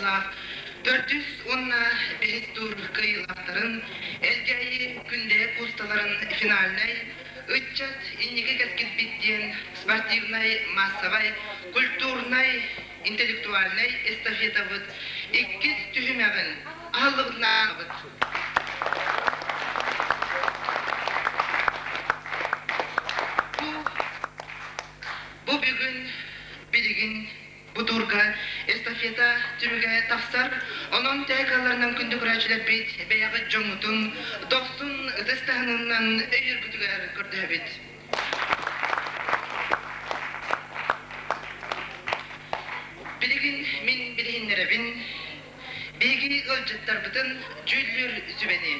аналлаах төрдүс уонна бэһис тур кыайыылаахтарын Элгээйи Күндэйэ куусталарын финальнай ыччат инники кэскилбит диэн спортивнай, массовай, культурнай, интеллектуальнай эстафетабыт иккис түһүмэҕин аһыллыбытынаабыт. Бу, бу бүгүн билигин бу туурга эстафета түмүгэ тахсар. Онон тээкаларынан күндү көрөөччүлэрбит бэйэҕит дьоҥҥутун дохсун ытыс таһынынан өйүүргүтүгэр көрдөһөбүт. Билигин мин билиһиннэрэбин биһиги ыалдьыттарбытын дьүүллүүр сүбэни.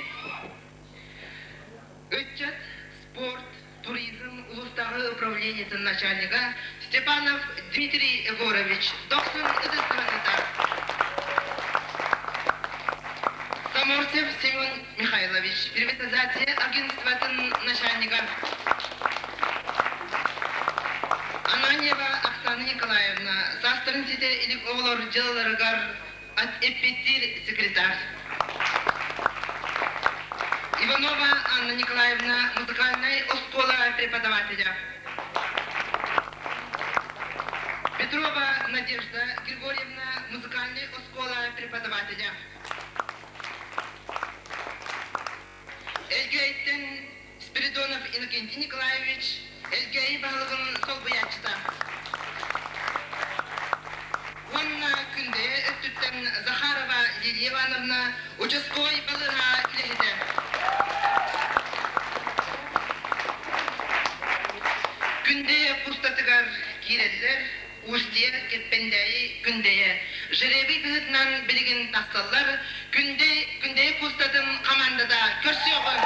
Ыччат, спорт, туризм улуустааҕы управлениетын начальнига Степанов Дмитрий Егорович дохсун ытыстыһыныта. Саморцев Семен Михайлович, приватизация агентствотын начальнига. Ананьева Оксана Николаевна, саастарын ситэ илик оҕолор дьыалаларыгар эппиэттиир секретарь. Иванова Анна Николаевна, музыкальнай оскуола преподавателя. Петрова Надежда Григорьевна, музыкальнай оскуола преподавателя. Элгээйиттэн Спиридонов Иннокентий Николаевич, Элгээйи баһылыгын солбуйааччыта. Уонна Күндэйэ өттүттэн Захарова Лилия Ивановна, участковай балыыһа үлэһитэ. Күндэйэ курстатыгар киирэллэр, Устье, Кэппэндээйи, Күндэйэ. Жребий быһыытынан билигин тахсаллар. Күндэй, Күндэйэ куустатын хамаандата көрсүөҕүҥ!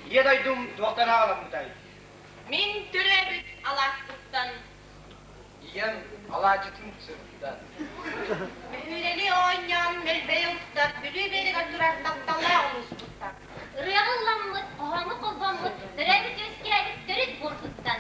Ийэ дойдум туохтан аҕаламмытай? Мин төрөөбүт алааспыттан. Ийэм алаадьытын сырыттан. Мөһүүрэни оонньоон мөлбөй устар Бүлүү биэрэгэр турар тапталлаах улууспуттан. Ырыаҕа ылламмыт, хоһооҥҥо холбоммут, төрөөбүт-үөскээбит төрүт буорбуттан.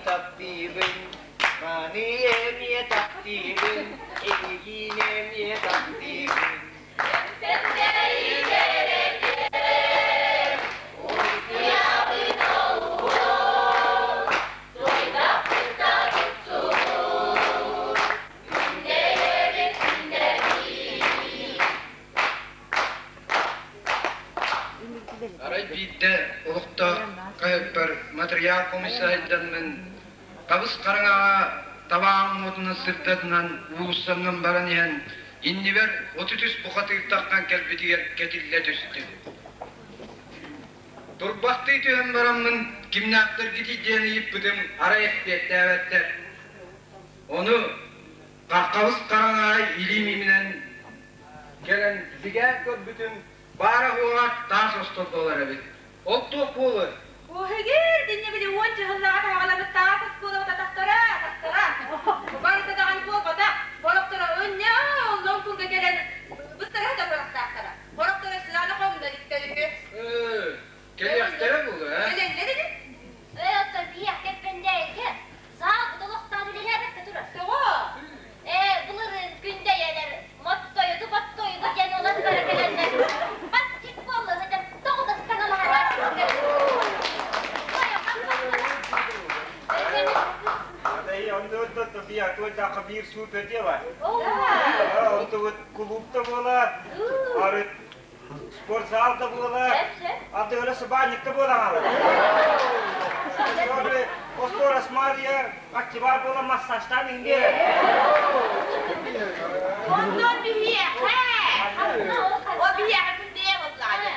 таптыыбын, маны эмиэ таптыыбын, эйигин эмиэ таптыыбын. Арай биирдэ олохтоох хаһыаппар матырыйаал хомуйсайданмын табыс хараҥаҕа табаҕым уотунан сырдатынан уулуссаннан баран иһэн иннибэр 33 бухатыыр таххан кэлбитигэр кэтиллэ түстүм. Турбахтыы түһэн бараммын кимнээхтэргитий диэн ыйыппытым арай эппиэттээбэттэр. Ону хаххабыс хараҥаҕа илиим иминэн кэлэн бигээн көрбүтүм баара-суоҕа таас остолболор эбит. Ол туох буолуой? Уһугир динне били уон чыһыллаҕа таһаҕаламмыт таас оскуолабыт атахтара, атахтара. Барыта даҕаны буолбатах. Борохторо ынньа оллон курга кэлэн быстара да бырахтаахтара. Борохторо сыана хомуна иликтэр үһү. Ээ, кэлиэхтэрэ буолуо, ээ? Кэлэллэр ини. Ээ, оттон биһиэхэ Кэппэндээйигэ саалбыт олохтоон үлэлээбэккэ турар. Тоҕо? Ээ, былырыын күндэйэлэр моттойуду боттойуду диэн уолаттара кэлэннэр баттик буолла сытан тоҕу да саҥалаһар Биир супер дело. Онтубут кулуупта буолар, арыт спортзал да буолар, ардыгара сыбаанньык да буолан хаалар. Остуорас Мария активар буолан массажтаан иҥниэрэ. Онтон биһиэхэ, о биһиэхэ күндээ буоллаҕа.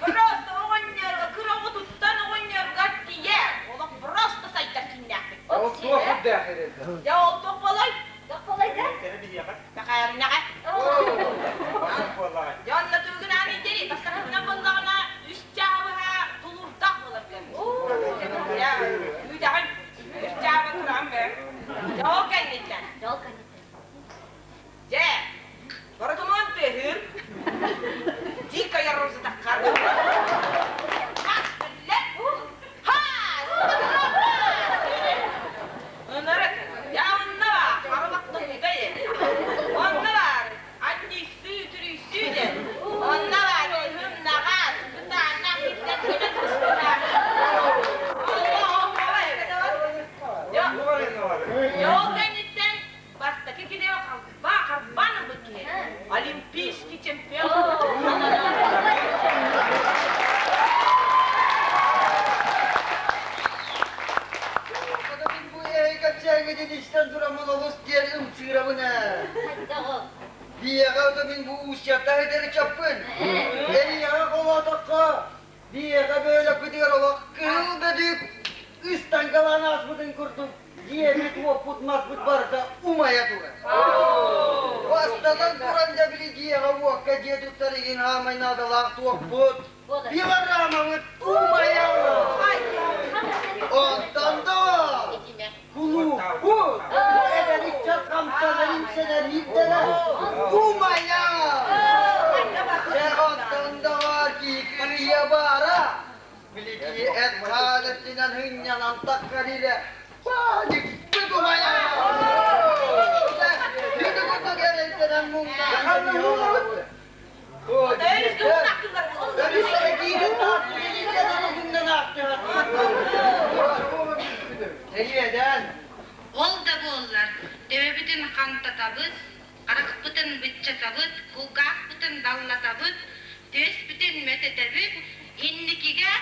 Просто оҕонньор кыра оҕотуттан оҕонньорго тиийэ олох просто сайдар кииннээхпит. Ол туох үрдээх эрэллэр? Дьэ ол туох буолай? Туох буолай да? Такайарынаҕа. Дьэ онно тугунаан итэри бастакытынан буоллаҕына үс чаабыһа тулуурдаах буолар Дьэ үүтэҕин үс чааба тураҕын бэ. Дьэ ол кэнниттэн. Дьэ ол кэнниттэн. Дьэ, боротумуон тыаһыыр, дикая роза таххар. Мас биллэр. Ха! Ынырык, я онно баар, харалахтыҥый Онно баар, анньыйсыы, түрүйсүү диэн. Онно баар, ыһым-наҕас, кытаанах иттэн кэлэн туспутаах. Ол кэнниттэн бастакы кини харбаан ылбыт киһи. Олимпийский чемпион. Бу эйгэччээҥҥитин истэн тураммын олус диэн ымсыырабын ээ. Биэҕэ ото мин бу уустьята этэричэппин. Эйиэхэ холоотоххо, биэҕэ бөөлөкпүтүгэр олох кыһыл бөдүк ыстангалаан ааспытын курдук дьиэбит-уоппут маспыт барыта умайа турар. Бастатан туран дьэ били дьиэҕэ-уокка дьиэ туттар игин хаамай наадалаах туохпут Пилорамабыт умайа Онтон да кулууппут эдэр ыччат хамсанар-имсэнэр иирдэрэ умайа Дьэ онтон да баар киһи кырыйа баара билики эт хаан өттүнэн һынньанан таххар илэ паникпыт умайа Ити курдук эрэйдэнэн муҥнаан Ол да буоллар, төбөбүтүн хантатабыт, харахпытын быччатабыт, кулгаахпытын даллатабыт, түөспүтүн мөтөтөбүт, инникигэ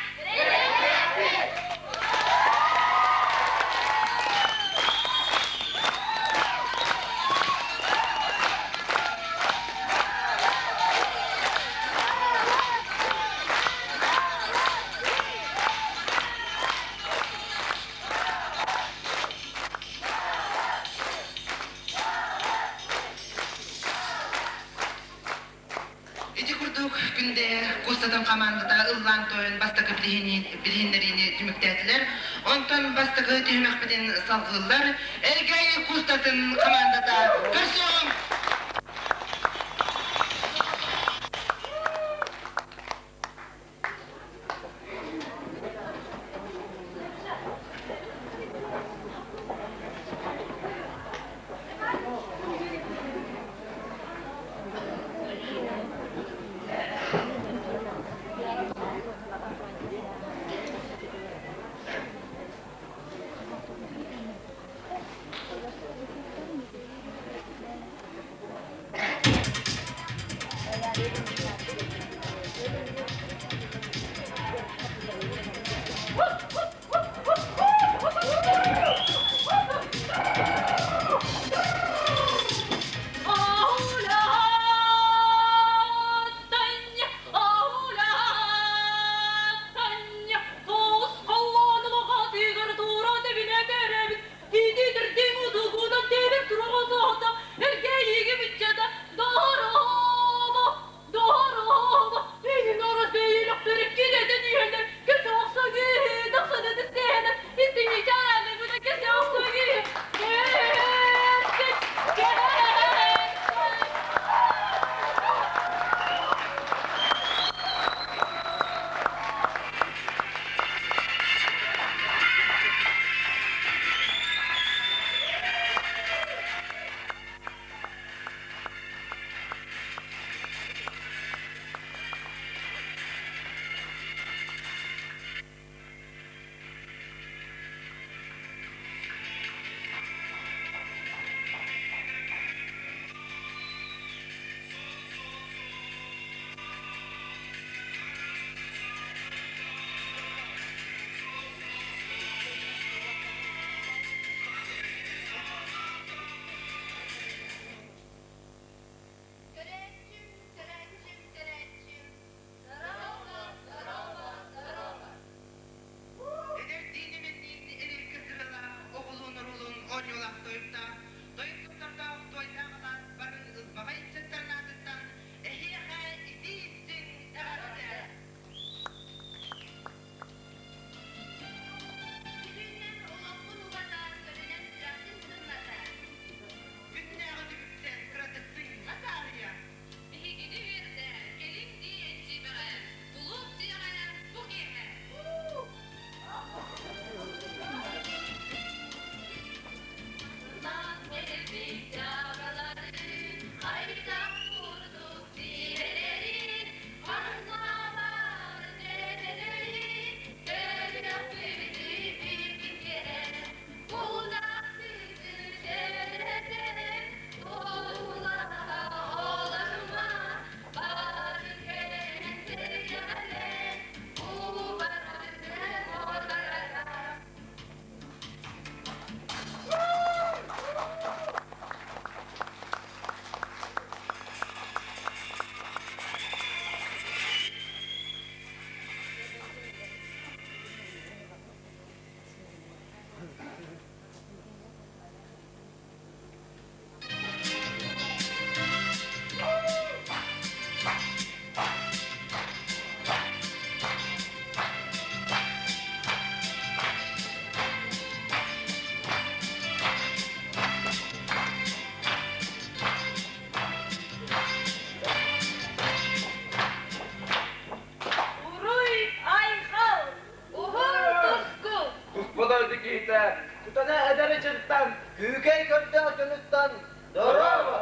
Ити курдук Күндэ куустатын хамаандата ыллаан-туойан бастакы билиһиннэриини түмүктээтилэр. Онтон бастакы түһүмэхпитин салгыыллар. Элгээйи куустатын хамаандата көрсүөҕүҥ! сиртэн, күүкэй көрдөөх дьонуттан дорообо!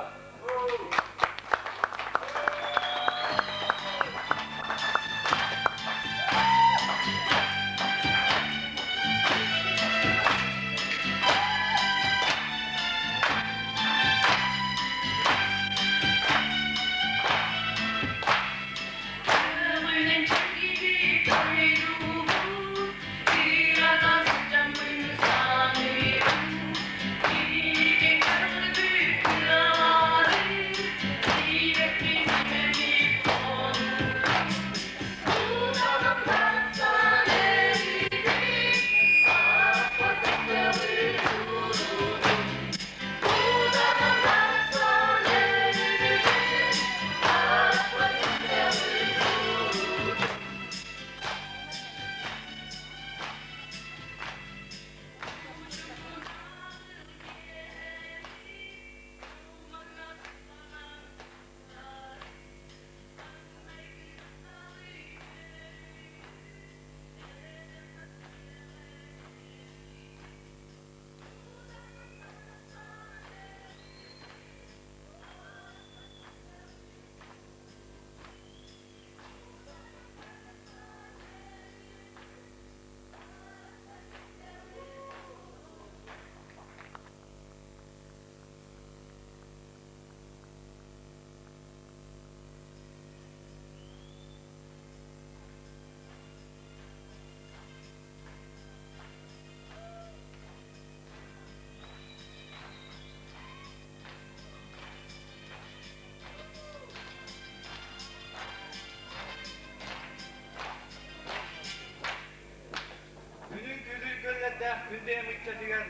Күнүн күлүр көллэрдээх күндэйэ ыччатыгар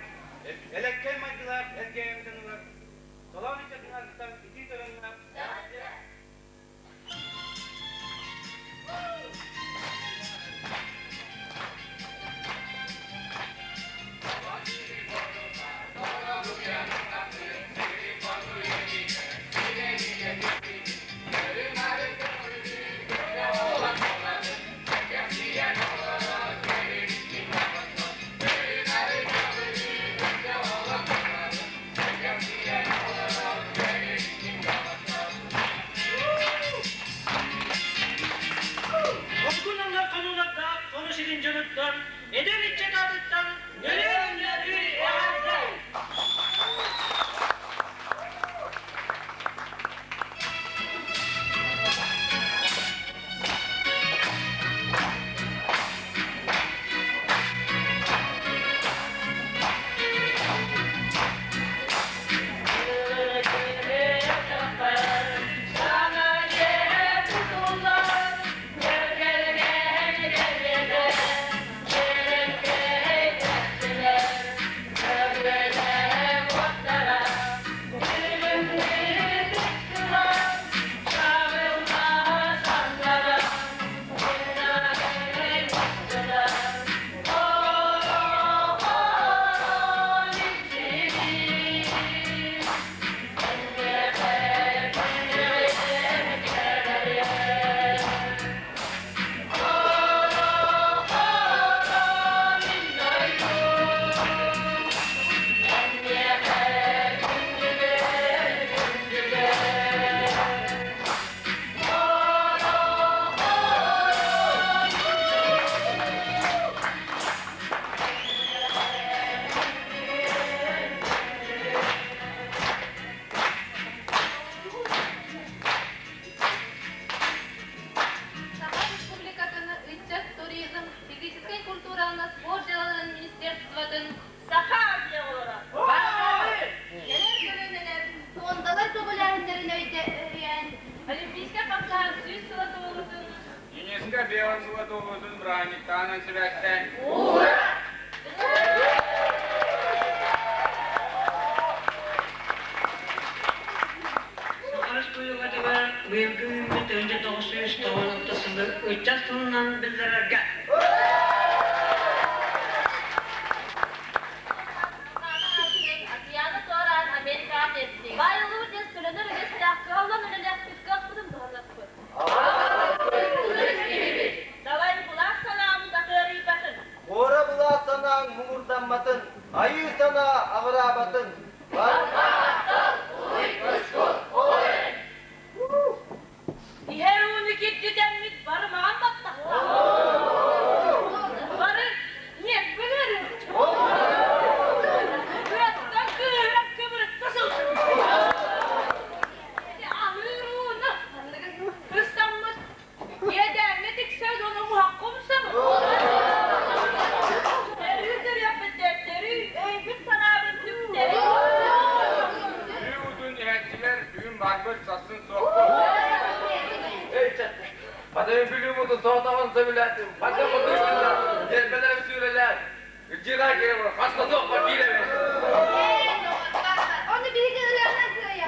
элэккэй майгылаах эргээҥҥитин ылар Солоон ыччатыгар итии тойонноох Отгунаннар хонуулардаах хоно сирин дьонуттан, эдэр ыччат аатыттан нөлүөн-нөлү эҕэрдэ! Саха Республикатын ыччат туризм, физическэй культураны спорт дьыалаларын министерствотын Саха Азия Кэлэр көлүөнэлэр фондалар көҕүлээһиннэрин өйдөөн Олимпийскай хамсааһын 100 сыла туолуутун ЮНЕСКО Белан сыла туолуутун бырааһынньыктаанан сибээстээн Саха Республикатыгар быйылгы үүммүт 1996 сылы ыччат сылынан биллэрэргэ Океаны туораан Америкаҕа тиэрдии. Баайыллыбыт диэн төлөнөр үгэстээх кыһаллан үлэлээхпит кыахпытын туһаныахпыт. Давай былаас санаабыт атыарыйбатын. Хора былаас санааҥ муҥурдамматын, айыы санаа аҕыс соҕотоҕун сөбүлээтим. Ханна хотуйдулар, дьиэрбэлэрим сүүрэлээн. Дьиҥэ киһи хаста суох киирэбин. Ону биһиги ырыанан кыайа.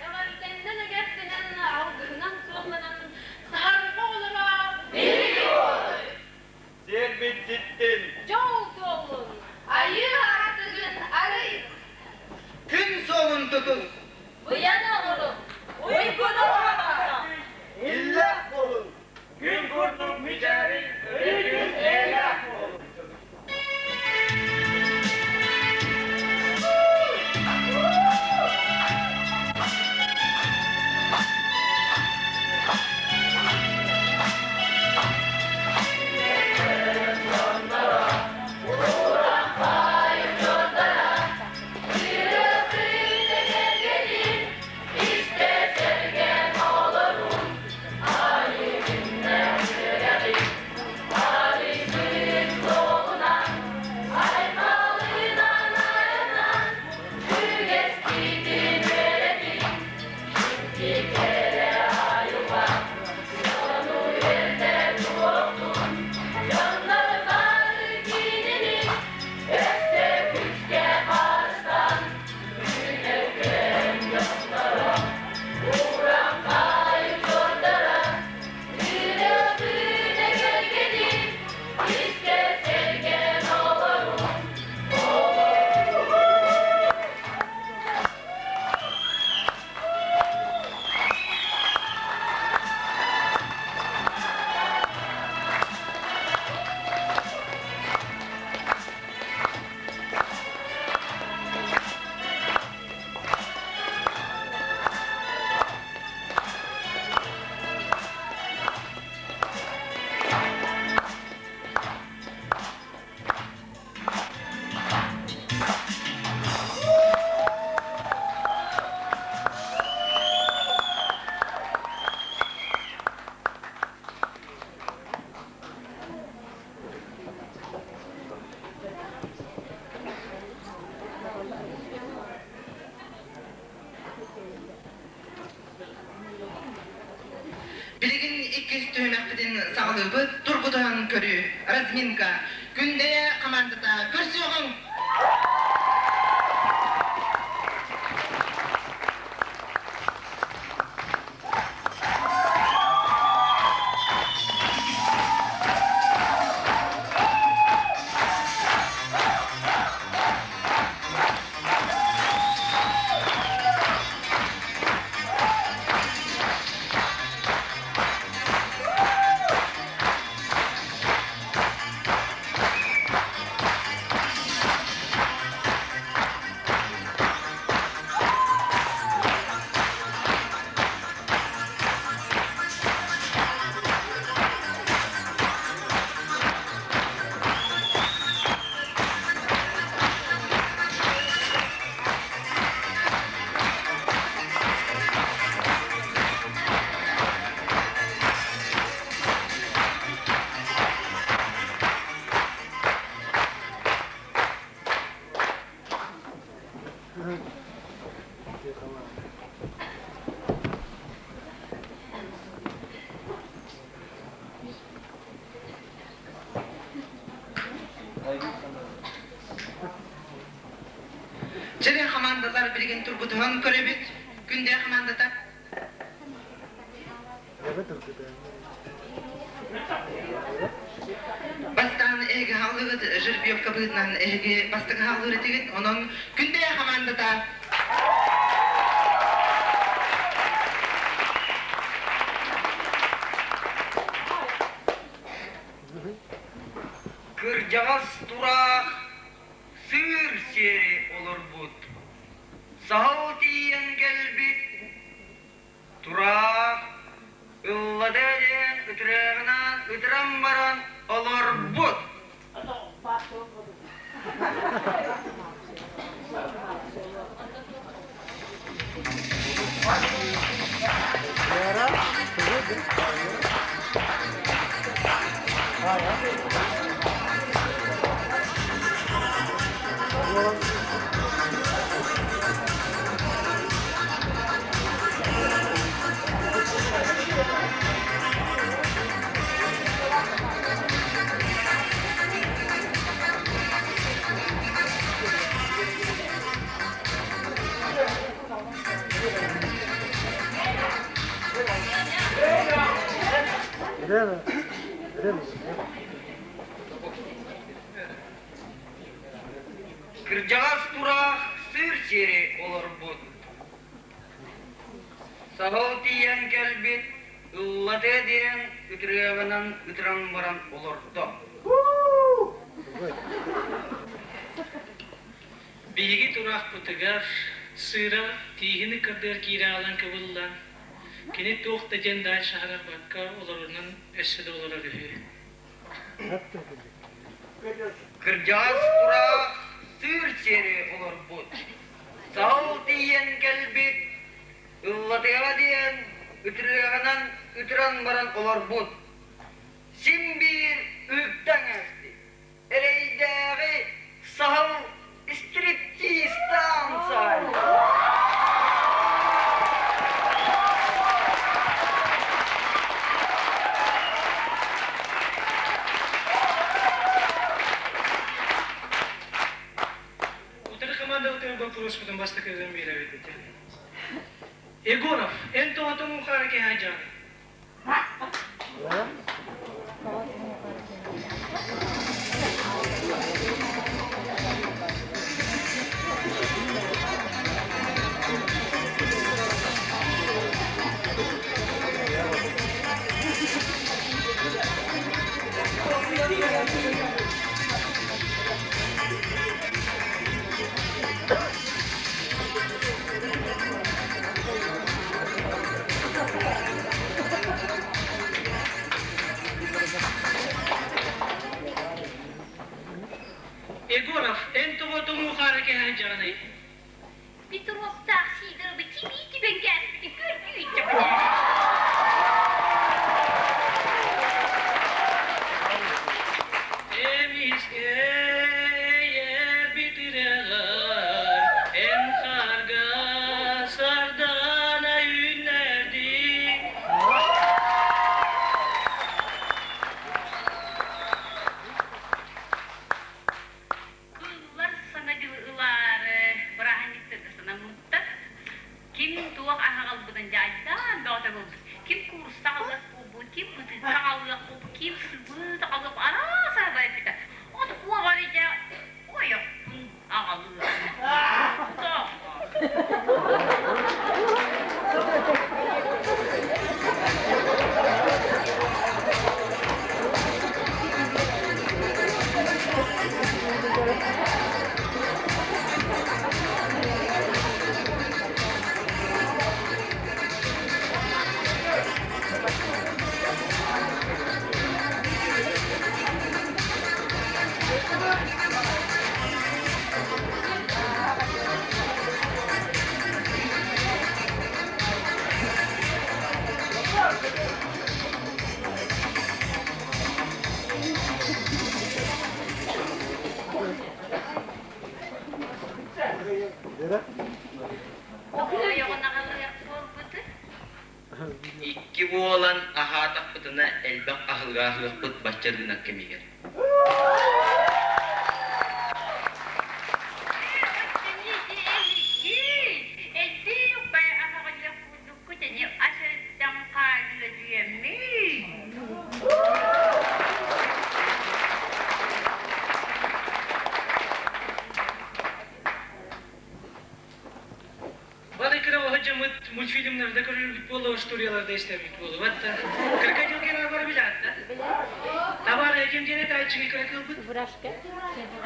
Эҕэрдэннэн эгэлтэнэн, алгыһынан суолланан, саһарҕа оҕолоро Сиэрбит ситтин! Дьол туоллун! Айыы аартыгын арый! Күн суолун тутус! Быйаны оҥорун! Уйгуну оҥоро! Иллээх буолун! Күн курдук мичээрин, өрүүтүн эйэлээх буолун! Билигин иккис түһүмэхпитин саҕалыыбыт. Тургутуһан көрүү. Разминка. Күндэйэ хамаандата көрсүөҕүҥ! Чэрэ хамаандалар билигин тургутуһан көрөбүт. Күндэ хамаандата. Бастаан эһиги хааллыгыт жеребьевка быһыытынан эһиги бастакы хааллыыр этигит. Онон Күндэ хамаандата. Кырдьаҕас тураах сыыр сиэри олорбут, саһыл тиийэн кэлбит, тураах ыллада диэн ытырыаҕынан ытыран баран олорбут. Кырдьаҕас тураах сыыр сиэри олорбут. Саһыл тиийэн кэлбит, ыллатыа диэн ытырыаҕынан ытыран баран олордо. Биһиги тураахпытыгар сыыра тииһин ыккардыгар киирэ аалан кыбыллан, кини туох да диэн дальше аһарарбакка олорорунан өссө да олорор үһү. Кырдьаҕас тураах сыыр сиэри олорбут. Саһыл тиийэн кэлбит, ыллатыаҕа диэн ытырыаҕынан ытыран баран олорбут. Син биир ыыктаҥ ээспит. Эрэйдээҕи саһыл стриптизтаан саайда. Утары командабытыгар боппуруоспутун бастакыгын биэрэбит этэ. Егоров, эн тоҕотуҥ ухаары киһи дьаҕын? Егоров, эн тоҕо тоҥуу-хаары кэһэн дьаҕыный? Петровтаах Сидоровы тибии-тибэн кээспитин көрдүү Эмискэ битирэҕэр эн харга сардаана үүннэрдиҥ. Кыллар саҥа дьылы ылаары бырааһынньыктарга санаммыттар. Ким туох аһаҕалбытын дьаайдаан бөҕөтө буолбут. Ким куурусса аҕалыах буолбут, ким бытыыкка аҕалыах буолбут, ким сыбыыт аҕалыах араас аһабай эппитэ. От куобар идэ ойохпун аҕалыах. Ойоҕун аҕалыах буолбутун. Икки буолан аһаатахпытына элбэх аһылыгаһыахпыт бачча ырыынак кэмигэр. Балыкыра оһо дьоммут мультфильмнарда көрөрбүт буолуо, остуоруйаларда истэрбит буолуо. Батта крокодил кенар бары билаатта. Табаар ким диэн этааччыгы кыра кыылбыт?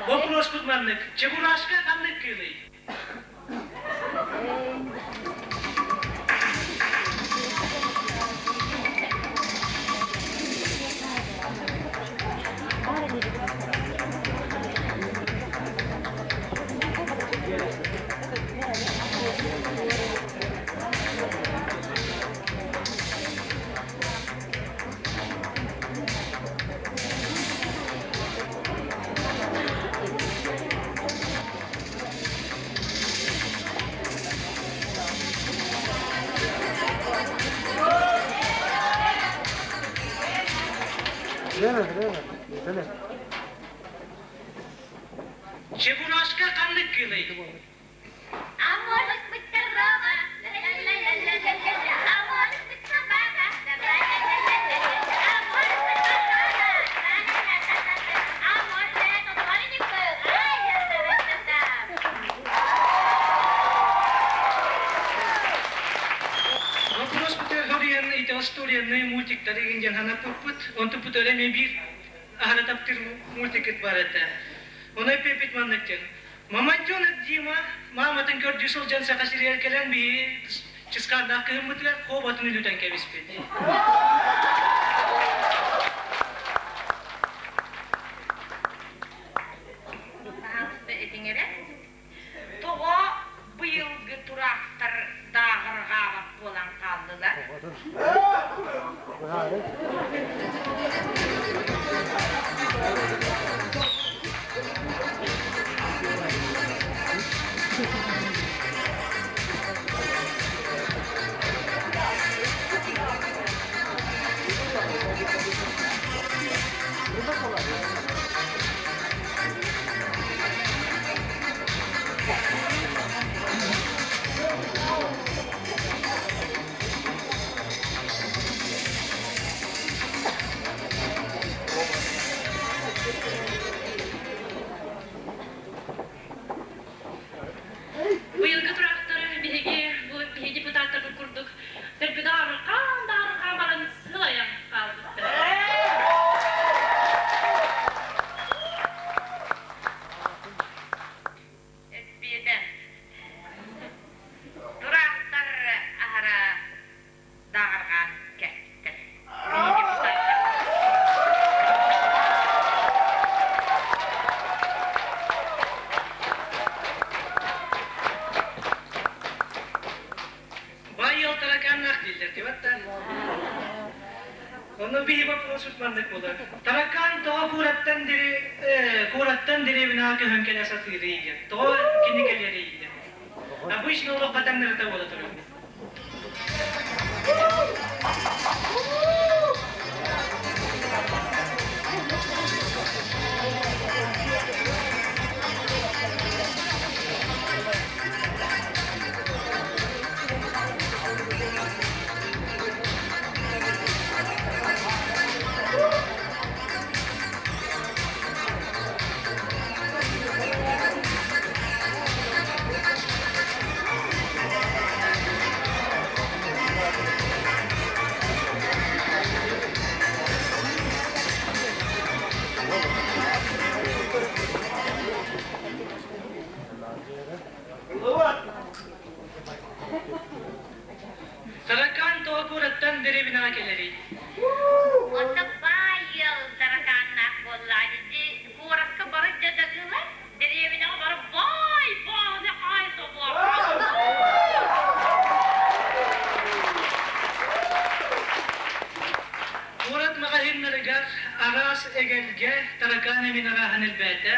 Вопроспут маннык. Чебурашка ханнык кыылый? Чебурашка ханнык кыылый? А может быть корова? А может быть собака? А может быть ворона? А может это дворник был? Вопрос Петерхориан ити остуоруйаны мультиктары диэн ханаппыппыт. Онтуппут өрө мен биир аһара таптыыр мультикыт бар этэ. Ону эппиппит маннык диэн. Мамонтенок Дима мааматын көрдүү сылдьан Саха сиригэр кэлэн биһи чыскааннаах кыһыммытыгар хоботун үлүтэн кэбиспит. Пожалуйста, этиҥэрэ. Тоҕо быйылгы тураахтар дааҕырҕаабат буолан хааллылар? Быйылгы тураахтары биһиги бу биһи депутаттарбыт курдук дэлби даарырҕаан даарырҕаан баран сылайан хаалбыттар. Эппиэтэ. Тураахтар аһара дааҕырҕаан кэлбиттэр. Биһи депутаттар. Бай ыал тараканнаах дииллэр дебаттан. Онно биһи вопросут маннык буолар. Таракан тоҕо куораттан дири куораттан дэриэбинэҕэ көһөн кэлэ сатыырый диэн. Тоҕо кини кэлэрий диэн. Обычно олоххо таҥнарыта буола турар. Таракан тоҕо куораттан дэриэбинэҕэ кэлэрий? Онно баай ыал таракааннаах буоллаҕа ити куоракка бары дьадагылар дэриэбинэҕэ бары баай бааны аай Куорат маҕаһыыннарыгар араас эгэлгэ таракаан эмин арааһын элбээтэ.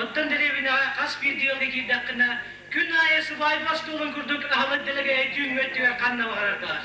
Оттон дэриэбинэҕэ хас биирдии ыалга киирдэххинэ, Күн аайы сыбаайба остуолун курдук аһылык дэлэгэйэ түүҥҥү өттүгэр ханна баҕарар баар.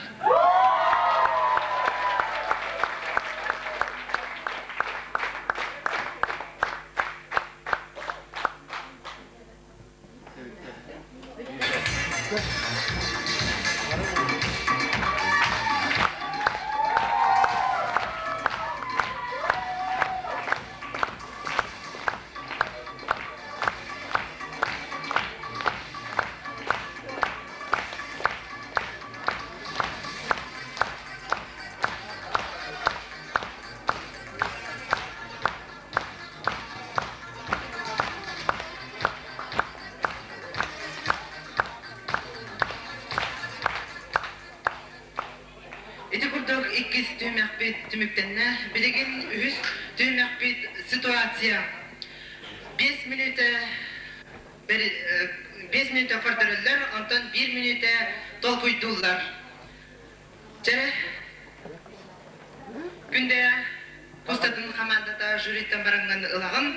Ити курдук иккис түһүмэхпит түмүктэннэ. Билигин үһүс түһүмэхпит ситуация. Биэс мүнүүтэ биэс мүнүүтэ көрдөрөллөр, онтон биир мүнүүтэ толкуйдууллар. Чэ, Күндэ Кустатын хамаандата жюриттан бараҥҥын ылаҕын.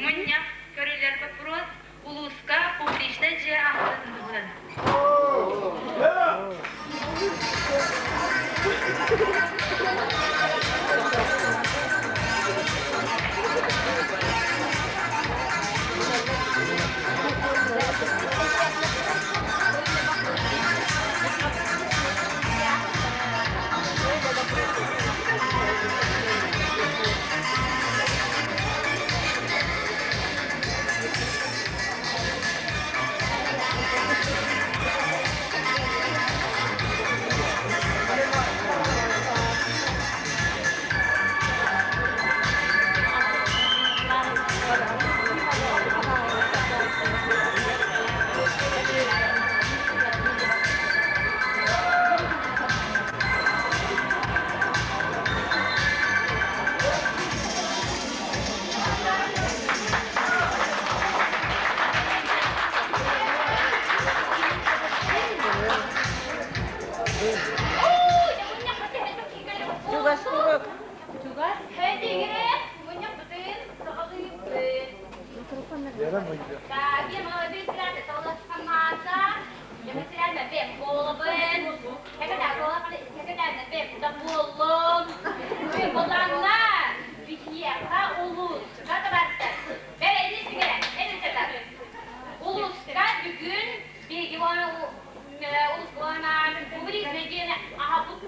Мунньах көрүллэр боппуруос улууска публичнай дьиэ аһыллытын туһунан. Чугас турук. Чугас. Хэтигире, мунньах бытын, саҕалыыбыт. Улууска бүгүн биһиги публичный диэн аһаппыт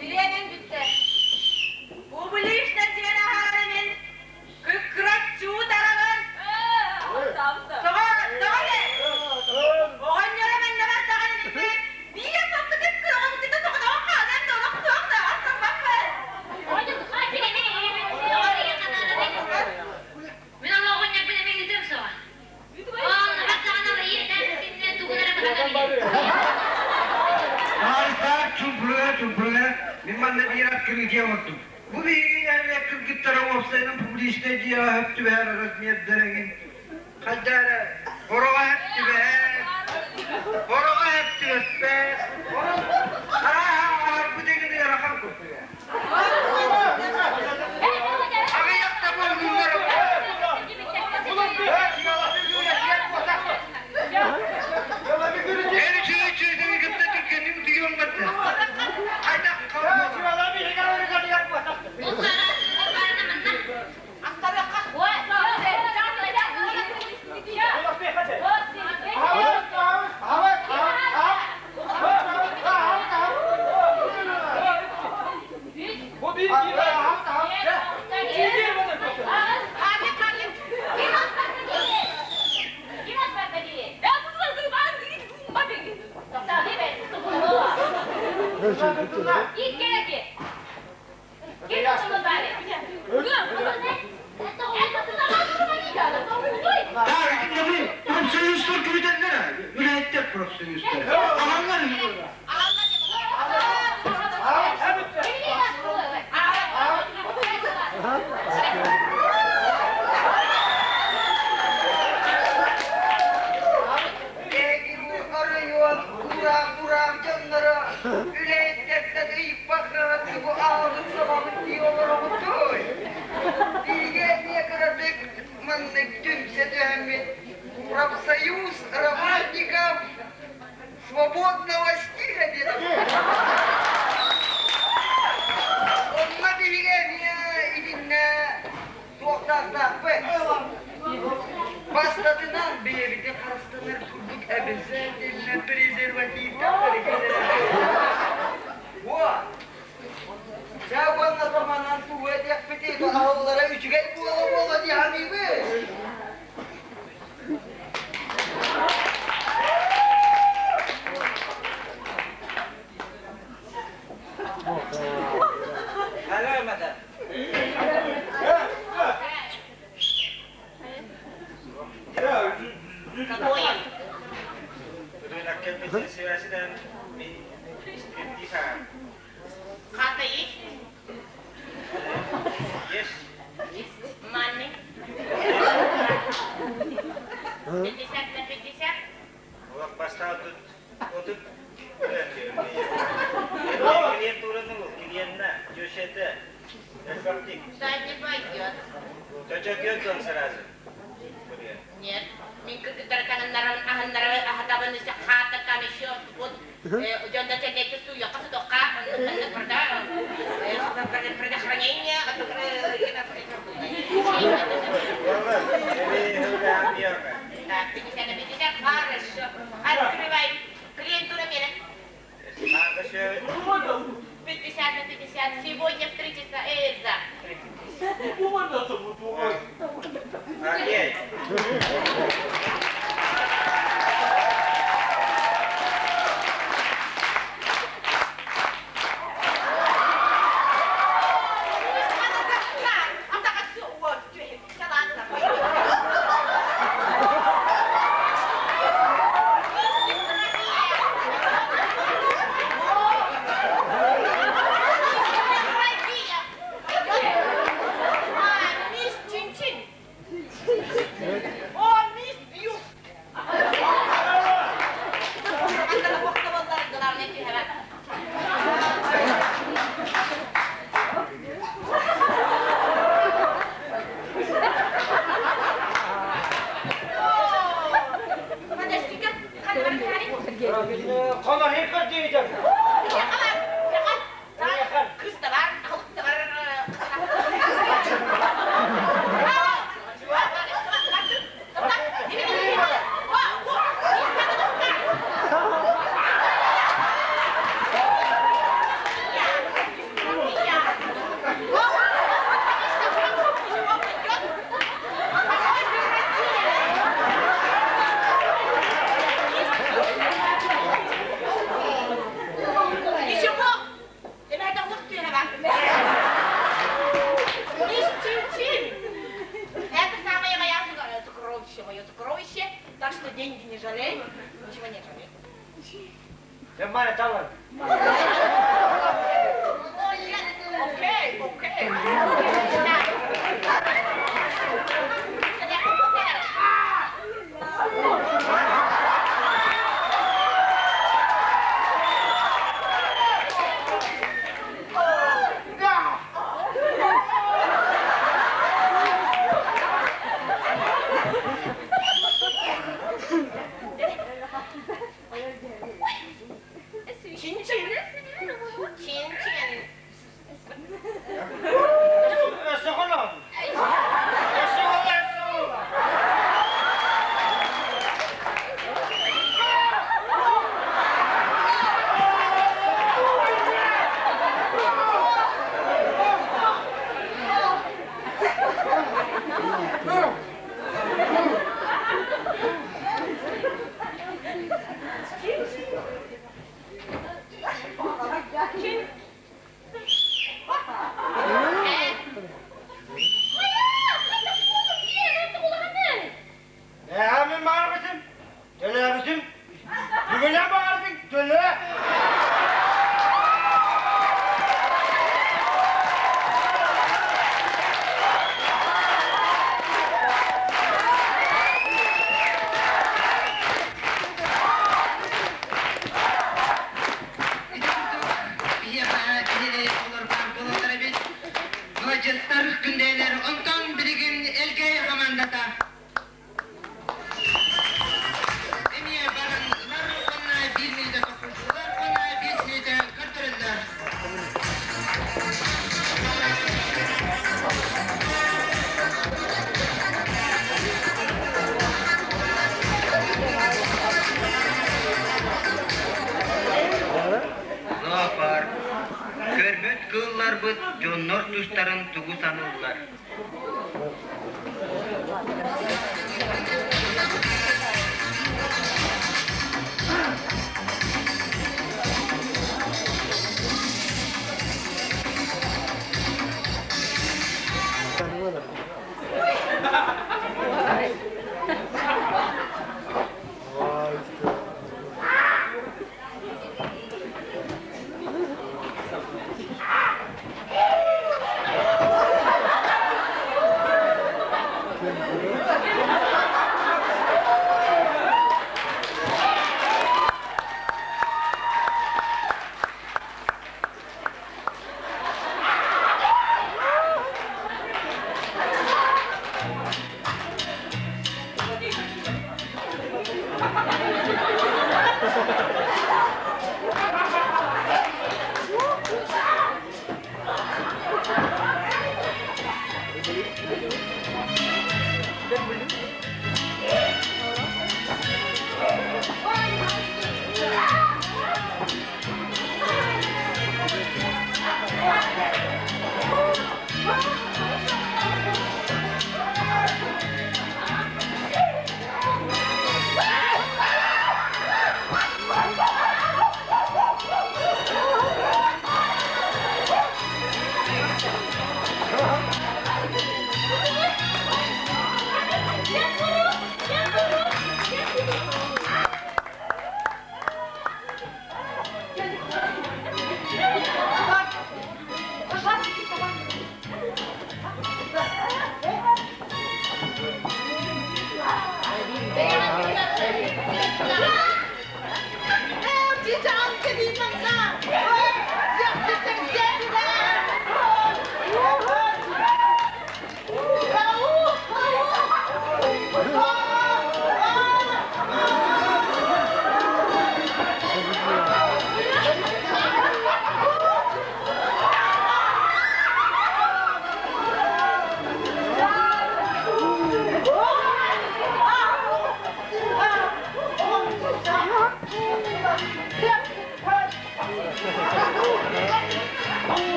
Билиэнин бүттэ. Публичный дьиэн аһаары мин кыккыраччуу таранан тоҕо тоҕо не оҕонньоро манна бардаҕын иннинэ биир саппытык кыраҕабытыгы тоҕотоҕо хаалан да олох туох да астаммаппын. Мин ол оҕонньорбун эмиэ ыытыам суоҕа. Ол хаттаҕына ийэтэ синнэ тугун эрэ быһан Таайтаак чумпулуга чумпулуга мин манна биир открытие оҥордум. Бу биһиги нэһилиэк кыргыттара уопсайынан публичнай дьиэҕэ сөп түбэһэр размердэригин хайда эрэ хороҕо сөп түбэһэр, хороҕо сөп түбэспэт, арааһа аһарбыт игин ыарахан курдуга. Иккереки. Ким отумудали? Так, итиннэ бу профсоюзтар күүтэллэр үлэһиттэр профсоюзтар. Аһаллар Эһиги бу оройуон кураах-бураах дьонноро үлэһиттэртэн ыйыппаккаҕыт тугу аҕабыт собоҕут дии олороҕутуй? Биһиги эмиэ кыратык маннык түмсэ түһэммит профсоюз работников свободного стиля диэн Онно биһиги эмиэ итиннэ туохтаахтаахпыт. Бастатынан бэйэбитин харыстанар курдук обязательно презервативтар Во! Дьэ уонна томанан тугу этиэхпитий, аһыллара үчүгэй буола-буола дии саныыбын. Алло, мадам. Какое? Хата есть? Есть. Маны? 50 на 50? Да, не пойдет. Нет. Мин кыргыттар кананнаран аһыннары аһатабын хата там еще вот дьонно кэнники сууйахха сотохха предохранение. Так, 50 на 50, хорошо. Открывай. Клиентура мера. 50 на 50. Сегодня в 3 часа. За. Окей. Мисс Чин-Чин. О, мисс Бьюс. Главное, ты. Подожди-ка, Хоноһикка диэжэр. Кыз да бар, халык да бар. Ничего, это Мисс Чин-Чин. Это самое моя сокровище, мое сокровище. Так что деньги не жалей, ничего не жалей. Мара талан. Окей, окей. Чин-чин. барбыт дьоннор тустарын тугу саныыллар?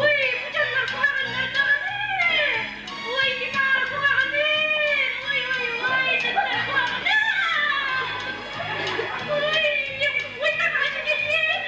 Ой, бу дьоннор куһаҕаннар даҕаны! Ой, дикаар куһаҕанын! Ой, ой, ой, дьоннор куһаҕана! Ой, ой, такаачы кэлиэн,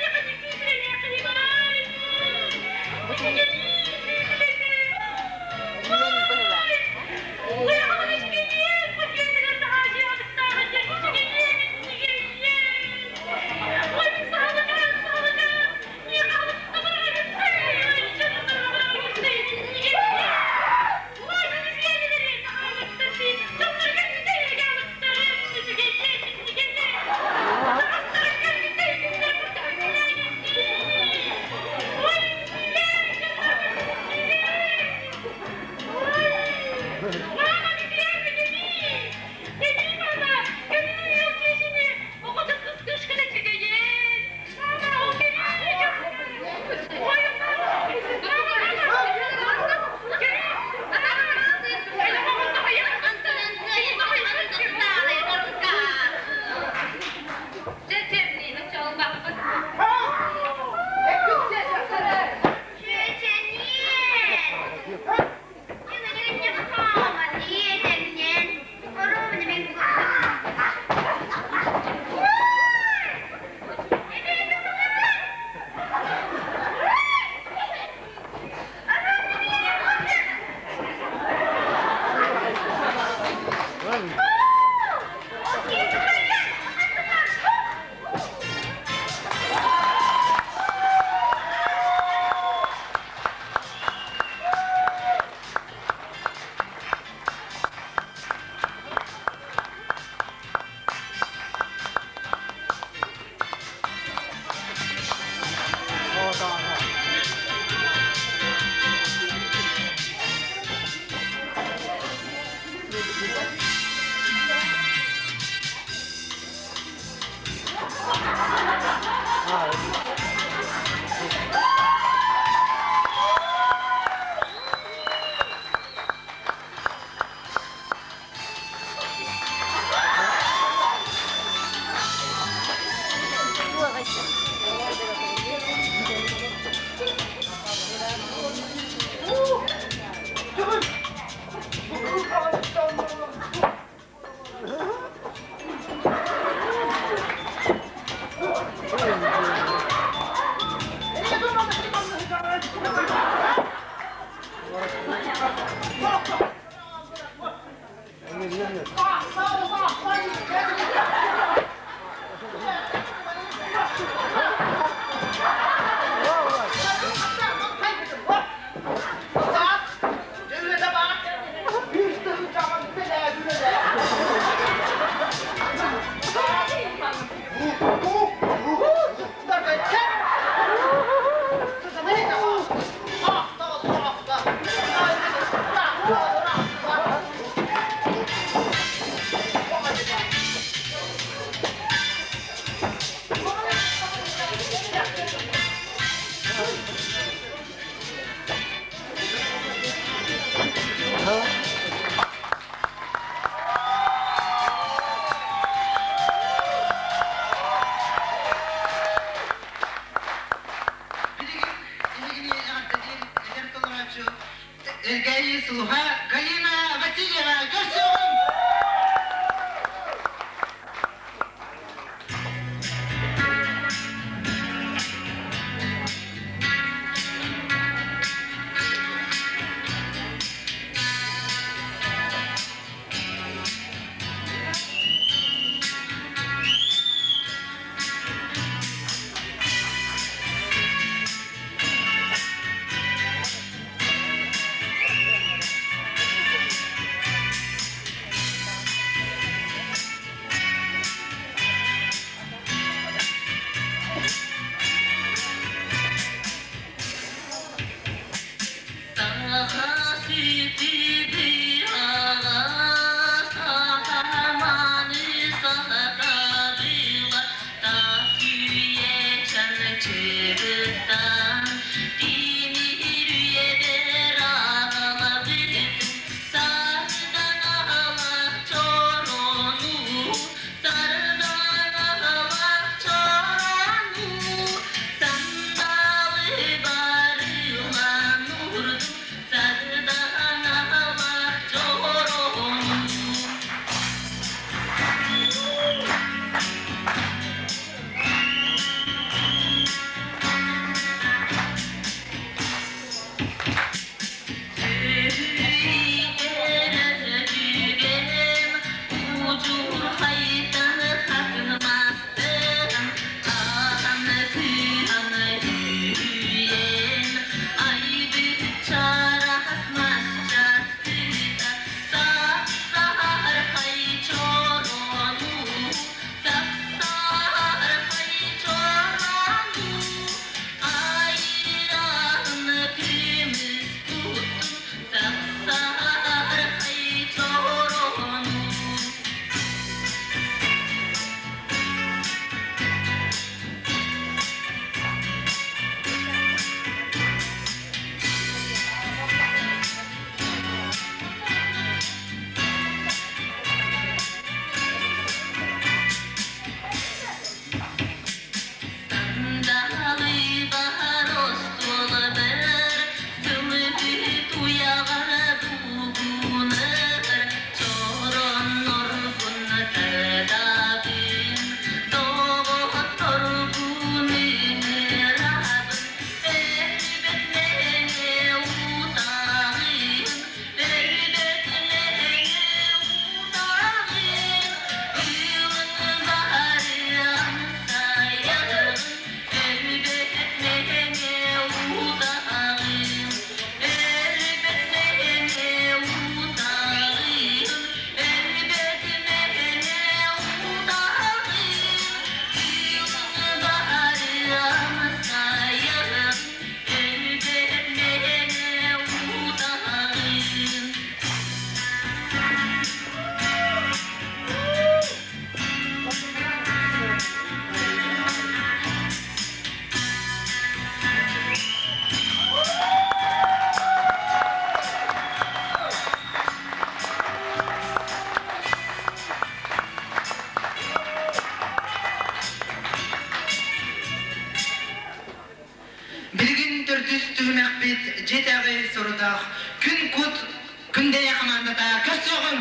сулуһа Галина Васильева көрсүөҕүҥ! Билигин төрдүс түһүмэхпит дьиэтээҕи сорудах күн кут күндэйэ хамаандата көрсүөҕүҥ!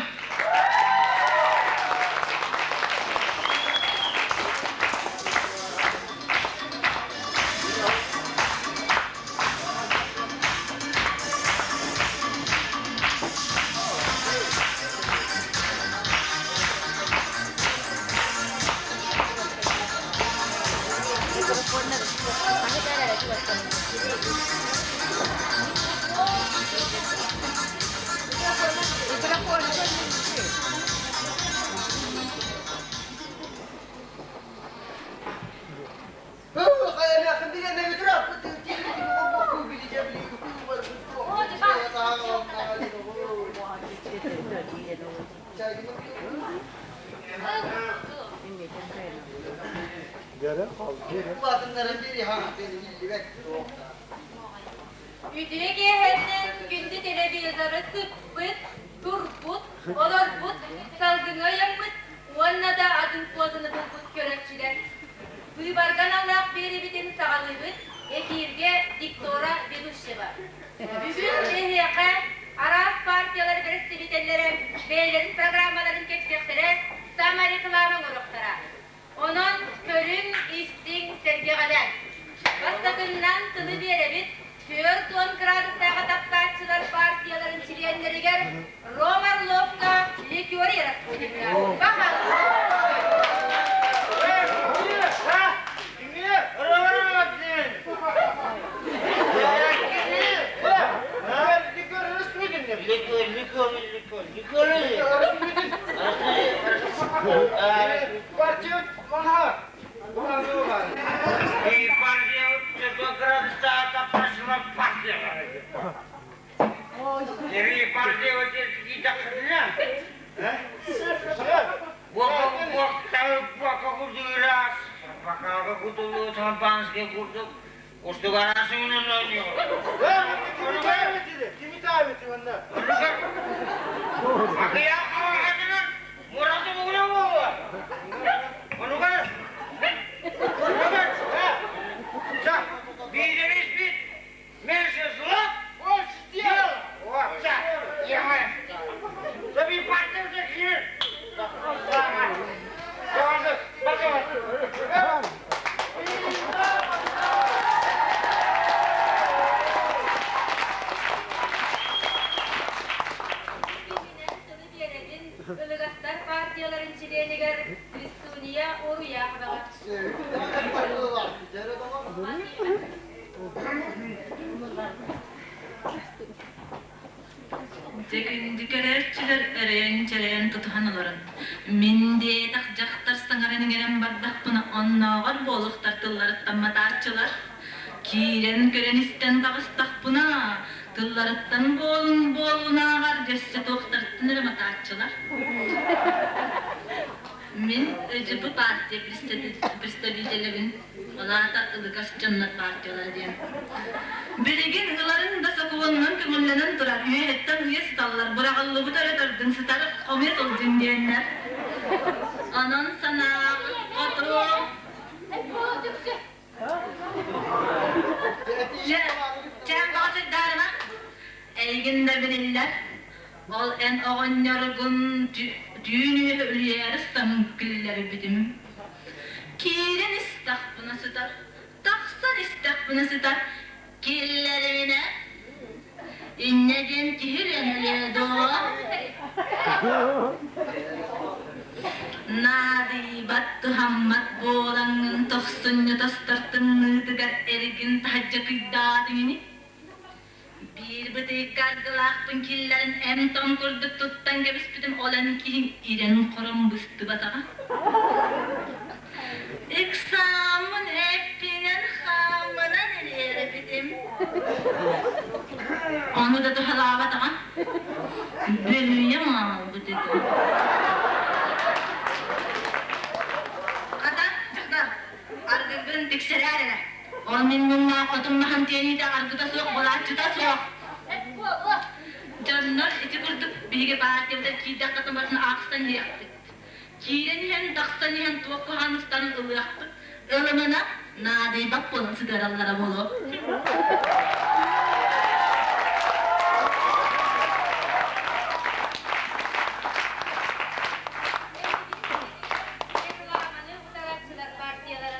Үтүө киэһэннэн күндү телевизоры сыппыт, турбут, олорбут, салгыҥҥа ыйаммыт уонна да атын куотаны булбут көрөөччүлэр. Быыбарга аналлаах биэриибитин саҕалыыбыт эфиргэ Виктора Ведущева. Бүгүн эһиэхэ Араас партиялар бэрэстэбиитэллэрэ бэйэлэрин программаларын кэпсиэхтэрэ, самореклама оҥоруохтара. Онон көрүҥ, истиҥ, сэргэҕэлээҥ. Бастакыннан тылы биэрэбит 40 градустааҕы таптааччылар партияларын чилиэннэригэр Рома Орловка, Ликерий Распутинҥа. Биэрэбин Ылыгастар партияларын чилиэнигэр Свистунья Уруяховаҕа. Дьэ күндү көрөөччүлэр өрөйөн-чөрөйөн тутуһан олорун. Мин диэтэх дьахтар саҥаран иҥэрэн бардахпына оннооҕор буолуохтар тылларыттан матааччылар. Киирэн көрөн-истэн таҕыстахпына тылларыттан буолун буолунааҕар дьөссө туохтарыттан эрэ матааччылар. Мин ЫДьП партия представителэбин, ол аата ылыгас дьоннор партиялара диэн. Билигин ыларын да сокуонунан көҥүллэнэн турар, үөһэттэн ыйа сыталлар, быраҕыллыбыт эрэ төрдүн сытар, хомуйа сылдьын диэннэр. Онон санааҕыт хоту Дьэ, чээн баҕа сырдаарыма, эйигин да билиллэр. Ол эн оҕонньоргун түүн үөһэ үлүйээри саҥын киллэрбитим. Киирэн истэхпинэ сытар, тахсан истэхпинэ сытар, киллэриминэ инньэ диэн киһи үлэлиэ дуо? Наадыйбат, туһаммат буолаҥҥын тохсунньу тостор тымныытыгар эргин таһырдьа кыйдаатыҥ ини. Биир бытыыкка аргылаахпын киллэрэн эм-том курдук туттан кэбиспитим ол эн киһиҥ ирэн-хорон быстыбатаҕа. Ыксааммын эппинэн-хааммынан ириэрэбитим. Ону да туһалаабатаҕа. Бөлүйэ маалбыт этим. Хата, дьахтар, аргыгын тиксэрээр эрэ. Ол мин муҥнаах отум маһын тиэниитэ аргыта суох, булааччыта суох. Дьоннор ити курдук биһиги партиябытыгар киирдэххэ туматын аахсан иһиэхпит. Киирэн иһэн, тахсан иһэн туох куһаҕан ылыахпыт. Ылымына наадыйбат буолан сытыараллара буолуо. Рекламаны утарааччылар партиялара.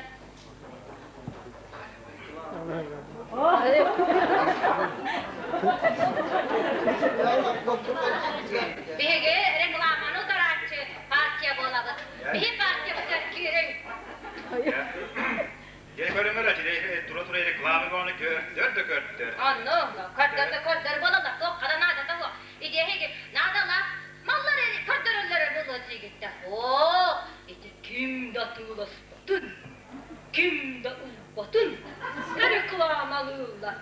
Биһиги рекламаны утарааччы партия буолабыт. Биһи партиябытыгар киириҥ. Дьэ көрүҥэр тура-тура реклама бөҕөнү көрдөр да көрдөр. Онно көрдөр да көрдөр буолаллар туох хара наадата суох. Идиэһиги наадалаах маллар көрдөрөллөрө буолуо диигиттэ. Оо, ити ким да тыыласпатын, ким да ылбатын рекламалыыллар.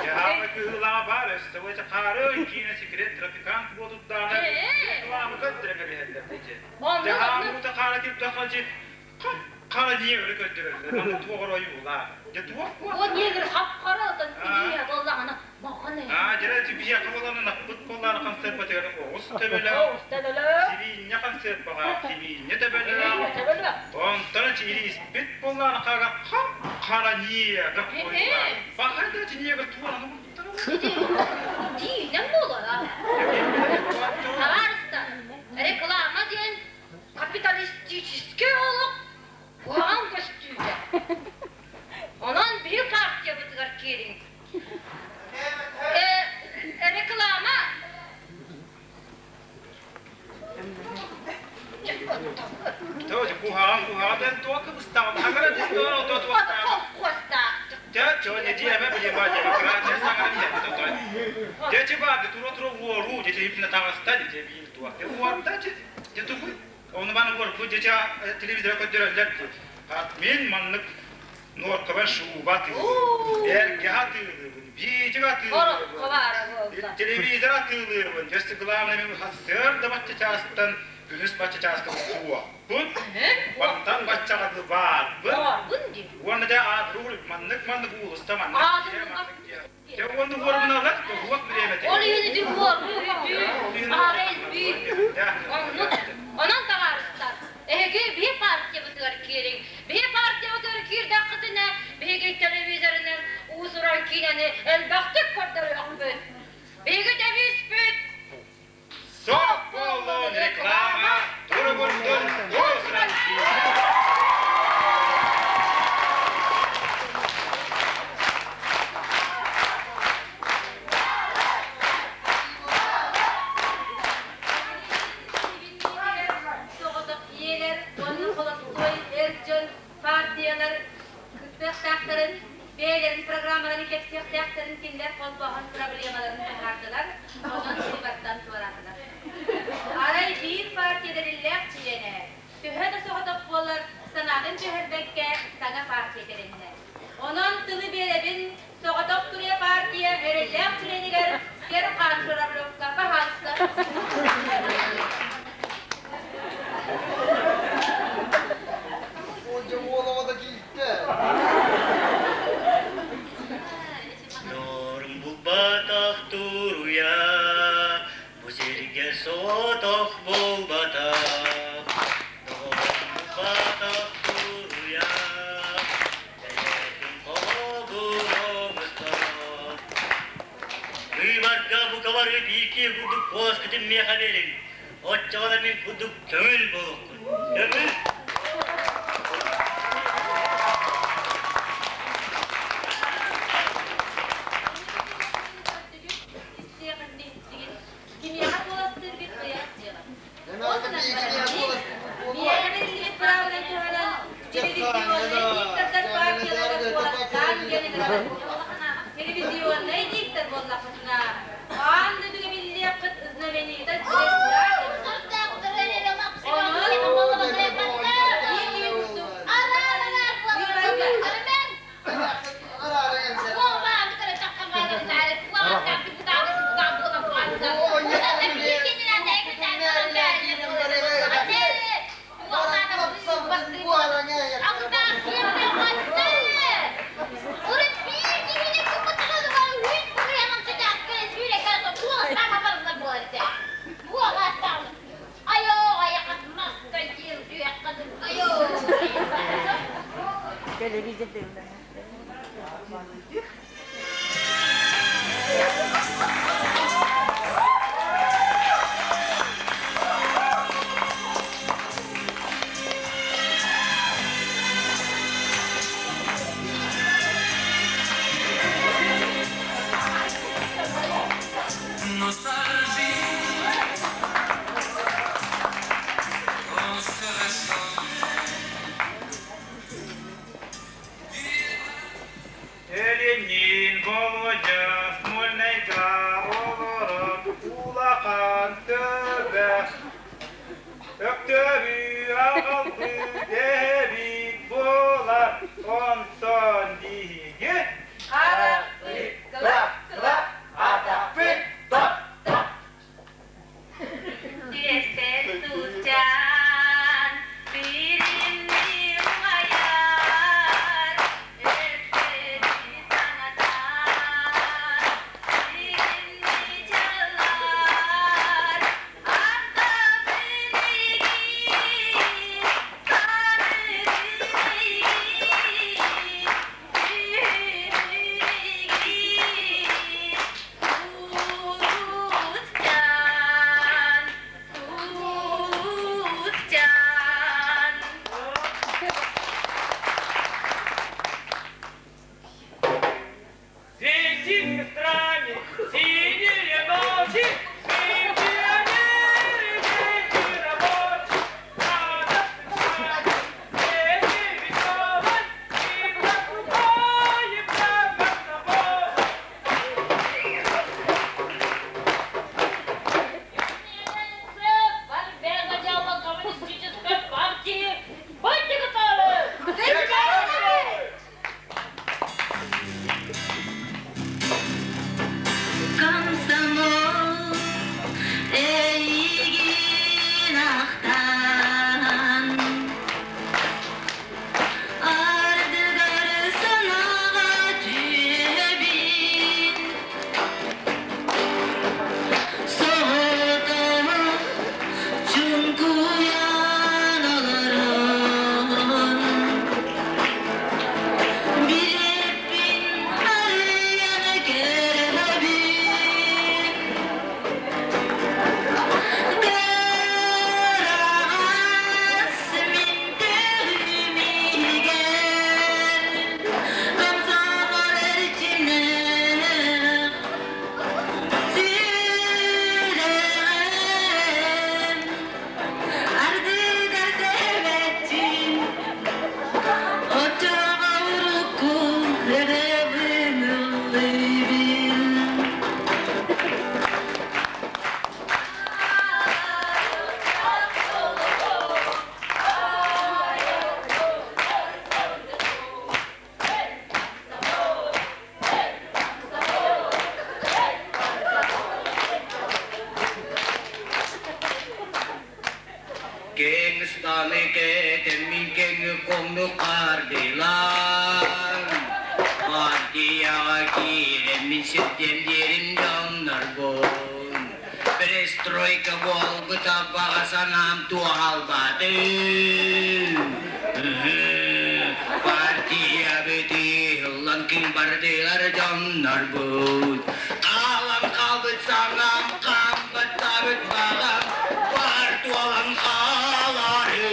Дьаһаама кыһыылааҕа баар өссө бу хаары киинэ секрет трафикант буотурдаана реклама көрдөрөн кэбиһэллэр дии. Дьаһаама уута хаара кирдэххэ хара ньиэгри көрдөрөллөр. Аны туох оройуулаа. Дьэ туох Бу ньиэгир хап-хара отон илииһэ буоллаҕына маҕан ээ. Аа, дьэ биһиэхэ буолан ынахпыт буоллаҕына концерт оҕус төбөлөөх. Оҕус төбөлөөх. Сибиинньэ концерт баҕа, сибиинньэ төбөлөөх. Онтон ириспит буоллаҕына хара хап-хара ньиэгир қойулаа. Баҕа да ньиэгир туораны бултара. Диинэн буолар. Табаарыстар, реклама диэн капиталистическай олох куһаҕан көстүүтэ. Онон биһи партиябытыгар киириҥ. Реклама Тоже куһаҕан куһаҕан дэн туох кыбыстаҕын хагара дэн туох туох Холкуостаах. Дьэ, чё, не диэмэ билима демократия саҥара диэбит отой. Дьэ, чыбаады тура-тура уоруу, дьэ, именно таҕыста, дьэ, биир туох. Дьэ, уорда, дьэ, дьэ, тугуй? Ону маны уорбут, дьэ, телевизора көрдөрөллөр дии. Мин маннык нуоркаба шуба атыылыыбын, эргэ атыылыыбын, биидьик атыылыыбын, телевизор атыылыыбын. Дьэ, главное, мин сарсыарда бачча чаастан күнүс бачча чааска суохпун, мантан баччаҕа баарбын. Уонна дьэ аатыры маннык маннык уулусса маннык маннык дьэ уонна уорбуналар уот бириэмэтэ. Ол иһин ити уорбу үтүү, аара элбии. Оннук. Онон табаарыстар, эһиги биһи партиябытыгар киириҥ. Биһи партиябытыгар киирдэххитинэ, биһиги телевизорынан уус-уран киинэни элбэхтик көрдөрүөхпүт. Биһиги девизпит Суох буоллун реклама, туругурдун уус-уран киинэ. Соҕотох ийэлэр уонна холостуой эр дьон партиялар кыттыахтаахтарын, бэйэлэрин программаларын кэпсиэхтээхтэрин кинилэр холбооһун проблемаларын таһаардылар, онон быыбартан туораатылар. Арай биир партия тэриллээх чилиэнэ, төһө да соҕотох буоллар, санаатын түһэрбэккэ саҥа партия тэриннэ. Онон тылы биэрэбин соҕотох туруйа партия эрэллээх чилиэнигэр Серхан Журавлевка, пожалуйста. Норм булбатах туруйа, бу сиргэ соҕотох буолбатах. Доҕорум булбатах туруйа, бэйэтин холобур оҥостор. Быыбарга бука бары биирдии курдук куоласкытын миэхэ биэриҥ. Оччоҕо мин курдук көҥүл буолуоххут. Көҥүл! Кимиэхэ куоластыыргыт бэйэҕит дьыала. Ол гынан баран, миэхэ бэриллибит быраабынан туһанан, телевизионнай диктордар партияларыгар куоластаан диэн ыҥырабын. Телевизионнай диктор буоллаххытына, аан дойдуга биллиэххит знаменитость звезда Онон биир курдук быыбарга Ленин, Володя, Смольныйга. Хойуккоҥнук хардыылаан Партияҕа киирэммин сирдиэм дьоннорбун Перестройка буолбута баҕа санаам туоһалбатын Партия бытыыллан ким бардылар дьоннорбут Хаалан хаалбыт санаам хаамбаттаабыт баҕам Бар туолан хаалары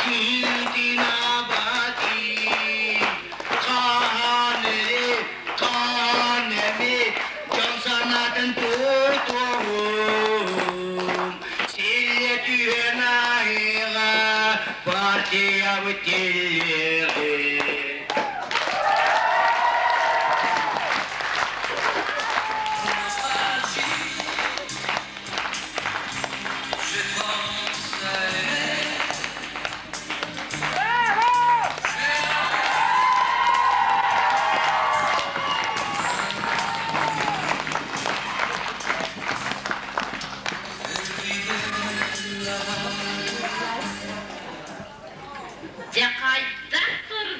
Киитин абатыы хаан эри хаан эми дьон санаатын тутуоҕум Силле түһэн аһыыга партиябыт тиллиэҕи Дьэ хайдах турар?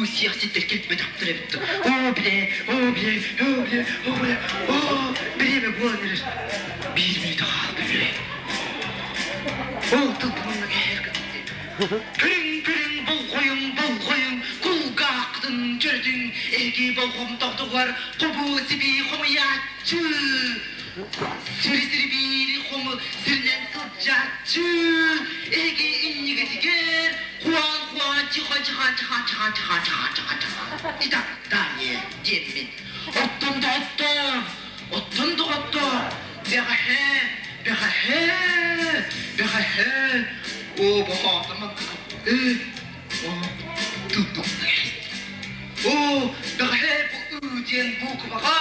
Уу сиэхситтэр кэлбэтэхтэр эбит. Оо, билэ, оо, билэ, оо, билэ, оо, билэ, оо, бириэмэ буолан эрэр. Биир мүнүүтэ хаалда билэ. Ол тыл манна кэһэр Көрүҥ, көрүҥ, болҕойуҥ, болҕойуҥ, кулгааххытын чөрөтүҥ, эһиги болҕомтоҕутугар хобу сибии хомуйааччы. Сири-сири хому сиринэн сылдьааччы. Эһиги иннигитигэр Хуан Хуан чиха чиха чиха чиха чиха чиха чиха чиха. Итак, далее диэммин. Оттон доҕоттоор, оттон доҕоттоор, бэҕэһээ, бэҕэһээ, бэҕэһээ, оо, бохоотомон э, о, тылбыкка Оо, бэҕэһээ бу ыы диэн буукубаҕа,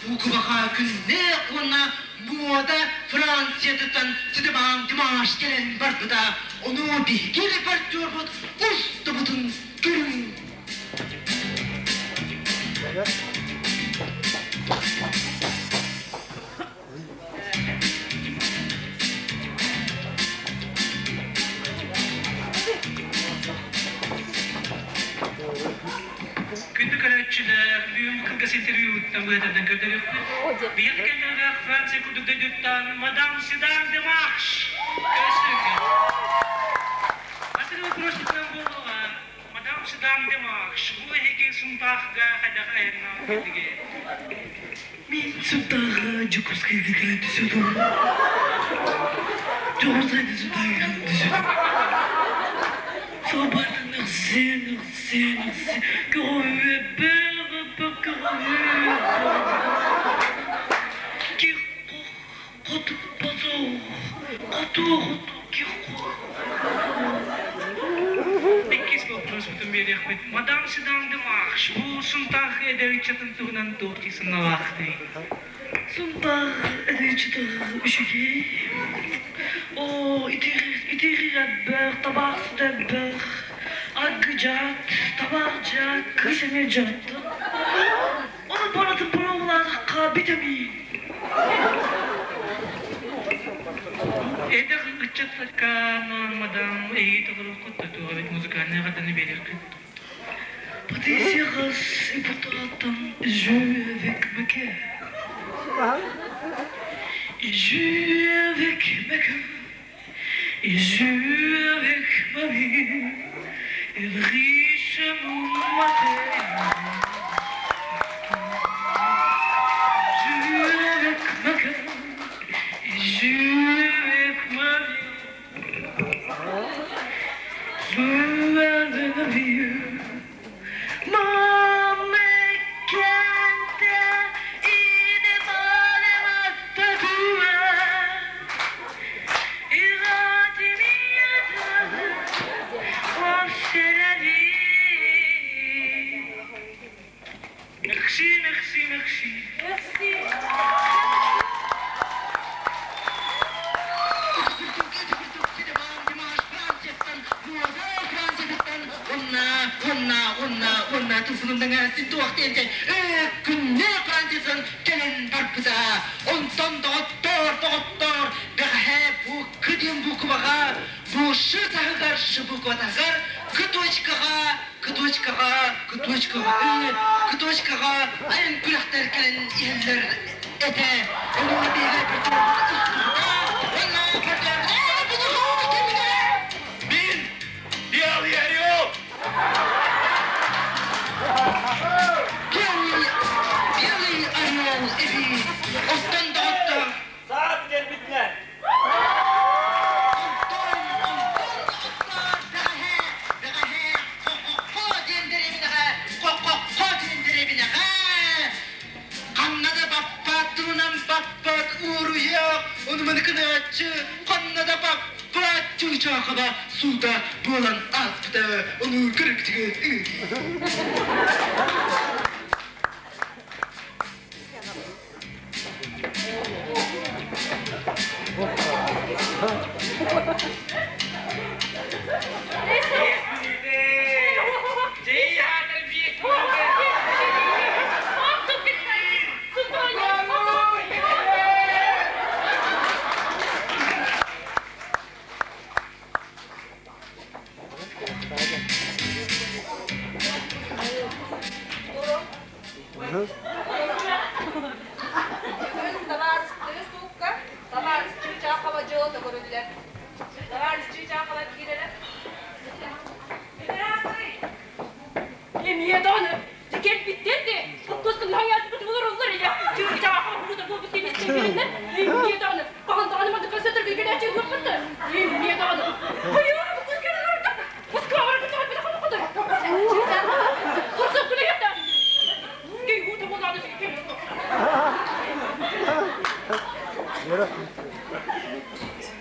буукубаҕа күннээх уонна муода Франциятыттан Ситимаан Димаш кэлэн барбыта, ону биһиги репортербут устубутун көрүҥ. Күндү көрөөччүлэр, бүгүн кылгас интервьюттан быһатардан көрдөрүөхпүт. Биһиги кэллэҕэ Франция курдук дойдуттан мадам Седан де Марш көрсүөккэ. Бастакы вопроспутунан буолуоҕа, мадам Седан де Марш, бу эһиги Сунтаахга хайдах айаннаан кэллиги? Мин Сунтааҕа Дьокуускайга кэлэн түсүтүм. Дьокуускайга Сунтааҕа кэлэн түсүтүм. Собатын ыксыан, ыксыан, ыксыан, Иккис боппуруоспутун биэриэхпит. Мадам Седан де Марш, бу Сунтаах эдэр ыччатын туһунан туох дии санаалаахтый? Сунтаар эдэрчитэ үчүгэй. Оо, итиригэбэр, табаахсытэбэр, аргыдьаат, табаардьаат, кыыс эмиэ дьаатта. Ону барытын боруобалаатахха битэмиин. Эдэр ыччаттарга мадам эһиги толоруоххут да туох эбит музыкальнай эҕэрдэни биэриэххит? Patricia importante, joue avec ma cœur. Il joue avec ma cœur. Il joue avec ma vie. Il riche mon matin. Joue avec ma cœur. Il joue avec ma vie. Joue avec ma vie. Merci, merci, merci. Merci. Уонна, уонна, уонна тылсынындаҥа син туох диэнтэй күннээ Франциятын кэлэн барбыта. Онтон доҕоттоор, доҕоттоор, бэҕэһээ бу К диэн букваҕа, бу Ш таһыгар, Ш букватыгар, К точкаҕа, К точкаҕа, К точкаҕа, К точкаҕа айан күрэхтэр кэлэн иһэллэр этэ. Ону биһиги уонна Мин Белый орел! Белый, белый орел эбит. Оттон доҕоттор Саат кэлбитинэн! Онтон, онтон доҕоттор бэҕэһээ, бэҕэһээ хо-хо-хо диэн дэриэбинэҕэ, хо-хо-хо диэн дэриэбинэҕэ ханна да баппат тылынан баппат уоруйах, ону-маны кынааччы, ханна да баппат чыычаахаба суута буолан ааспыта, ону көрүктүгүт Бүгүн табаарыстыы суукка табаарыс Чыычаахаба дьыалата көрүллэр. Табаарыс Чыычаахаба киирэрэ. Эмиэ даҕаны кэлбиттэр де кыттыскын хаҥаспыт олороллор илэ чыычаахаба хуута буолбут теннистэн эмиэ даҕаны хаһан даҕаны маннык концерттарга кэлээччи ыһыахпыт эмиэ даҕаны хайаа бу кус кэлэн олордо Москваҕа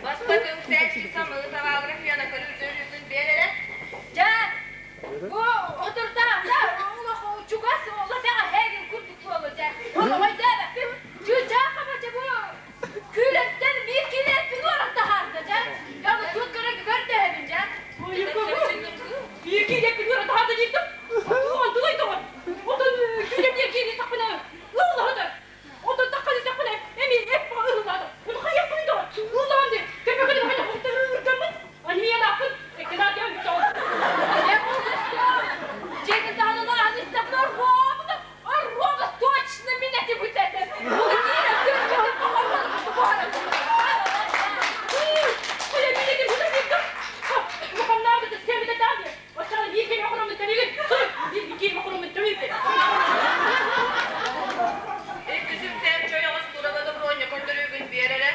Бастакы үксээччи самыы табааграфияны көрүүтүн биэрэрэ. Дьэ, бу отурдаахта олох чугас олотаҕа һээгин курдук буолла дьэ. Олоҕойдообаппын. Чыычаахаба дьэ бу күүлэттэн биир килиэппин уоран таһаарда дьэ. Я бу тут көрө көрдөһөбүн дьэ. Биир килиэппин уоран таһаарда диирдим. Онтулай тоҕо. Отон күүлэм диэн киини сахпына ыллаһыта. Отон тахханы сахпына эми эп ыллаады. Bunu хайаппын тоҕо. Ыллаан ди. Көпөкөнү хайа ыргаммын. Аниялааппын. Эккенаатыам тоҕо. Дьиэтин таһынан ааһан истэхпинэ оруобуна, оруобуна точно мин этим бүтэтэ. Иккисин чойоҕос тураба добруонньа көрдөрүүгүн биэрэрэ.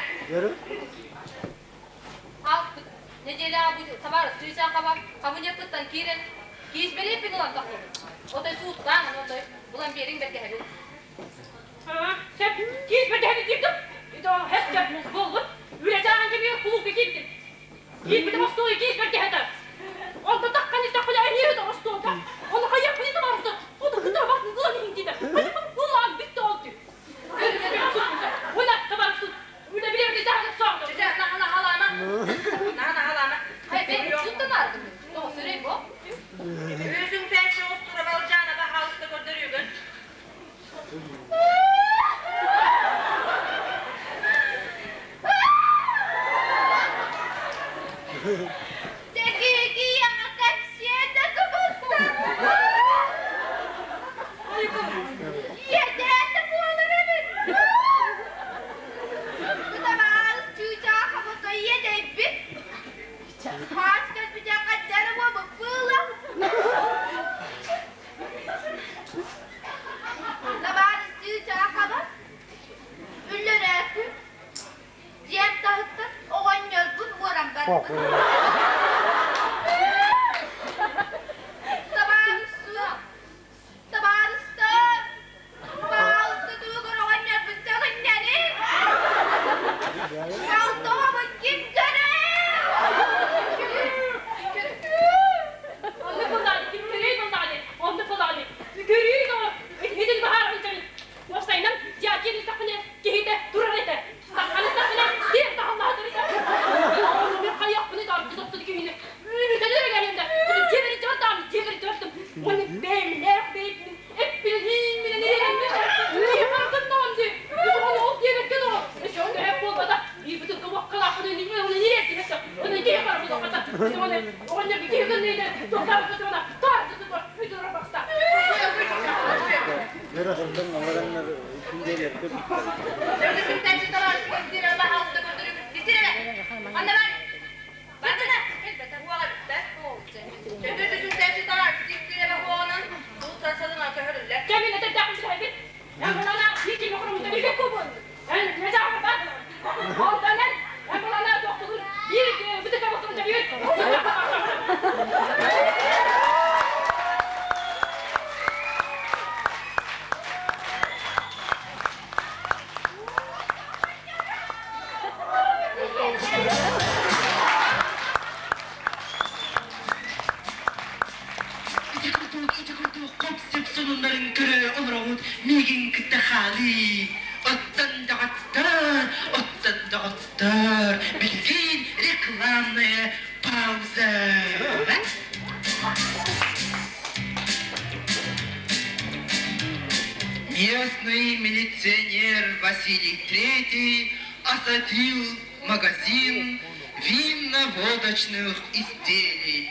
Ааспыт неделяҕа бу табаарыс Чыычаахаба кабинетыттан киирэн киис бэриэппин ылан тахсыбыт. Отой сууттаан, отой булан биэриҥ бэргэһэбин. Сөп, киис бэргэһэбин диирдим. Ито хэс буолбут. Үлэтээҕин кэмигэр кулуупка киирдим. Киирбитим остуолу киис бэргэһэтэ. Онто таххан истэхпинэ эмиэ остуолга. Ону хайыахпыный табаарыста. Оту кытара батын ылан иһин диэтэ. Хайыахпын ылан бүттэ ол дии. Уна табаарыстыт. Үлэ билэбит даҕаны Чэ, наһана халаама. Наһана халаама. Хай, мен суттан ардым. Тоҕо сүрэй бо? Өзүң пәче остура балжаана баһаалыста көрдөрүүгүн. Дьиэм таһыттан оҕонньорбун уоран барбыт. Табаарыстыам, табаарыстар, баалта туһугар оҕонньорбун сөҕүннэрин. Балтоҕобун ким көрөр? Онно буоллаҕына ким көрүй буоллаҕына, онно буоллаҕына көрүү тоҕо итин баһаар ынчабын. Уопсайынан дьиэкиэн истэхпинэ киһитэ турар этэ. Таххан истэхпинэ тиэр таһаллаһатар этэ. Ону мин хайыахпыный да аргыс киһини үүнүтэлэр эгэлинде. Дьиэбэр дьортаам, дьиэбэр дьортум. Уонна бэйэлээх бэйэппин эппинэн иһэммин киһи барытын дии. Ол ол диэбэккэ тоҕо. Өссө төһө буолбата. Биир уоккалаахпын оны ириэрдим Оны киһи барбыт оҕото. Оны оҕонньор киһи гынныйда. Туохтаабыт көтөҕөнө таарсы тутар бүтүрэ бахта. Төрдүсүн табаарыс киирэр баһаалыста көрдөрүүгүн. Бисирэ. Анна бар. Бардына. Кэлбэтэ уоҕа бүттэ. Төрдүсүн табаарыс киирэр уоҕунан суут садына көһөрүллэр. Кэмин этэрдээх билэбит. Эн булана ким окурумута биле кубун. Эн нежаҕа бар. Онтон эн булана тохтулур. Биир бытыка бутун жабыт. Ити курдук, ити курдук хоп-сип сонуннарын көрө олоробут миигин кытта хаалыы. Оттон доҕоттор, оттон доҕоттор, билигин рекламная пауза. Местный милиционер Василий Третий осадил магазин винно-водочных изделий.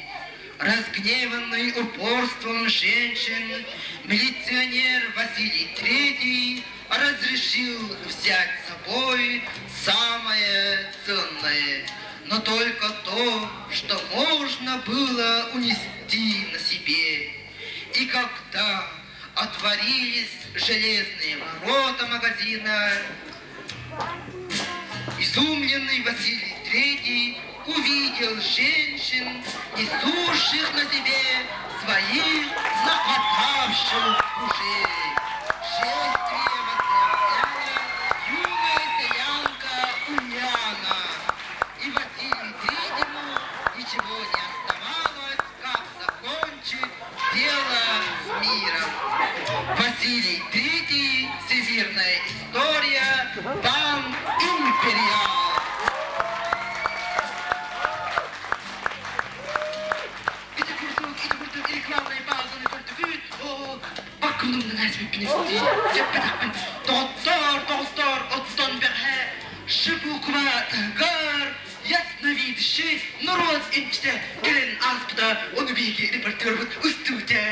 Разгневанный упорством женщин, милиционер Василий Третий разрешил взять с собой самое ценное, но только то, что можно было унести на себе. И когда отворились железные ворота магазина, изумленный Василий Третий увидел женщин, несущих на себе своих нахватавших мужей. Шествие возглавляла юная селянка Ульяна. И Василию Третьему ничего не оставалось, как закончить дело с миром. Василий Третий, Всемирная история, Пан Империал. Ити курдук, ити курдук рекламнай паузаны көрдүгүт. Оо, баккунумнан ээспиппин истии. Дьэппэтэхпин. Доҕоттоор, доҕоттоор, оттон бэҕэһээ Шипукова таһыгар ясновидящий норуот эмчитэ кэлэн ааспыта, ону биһиги репортербут устубута.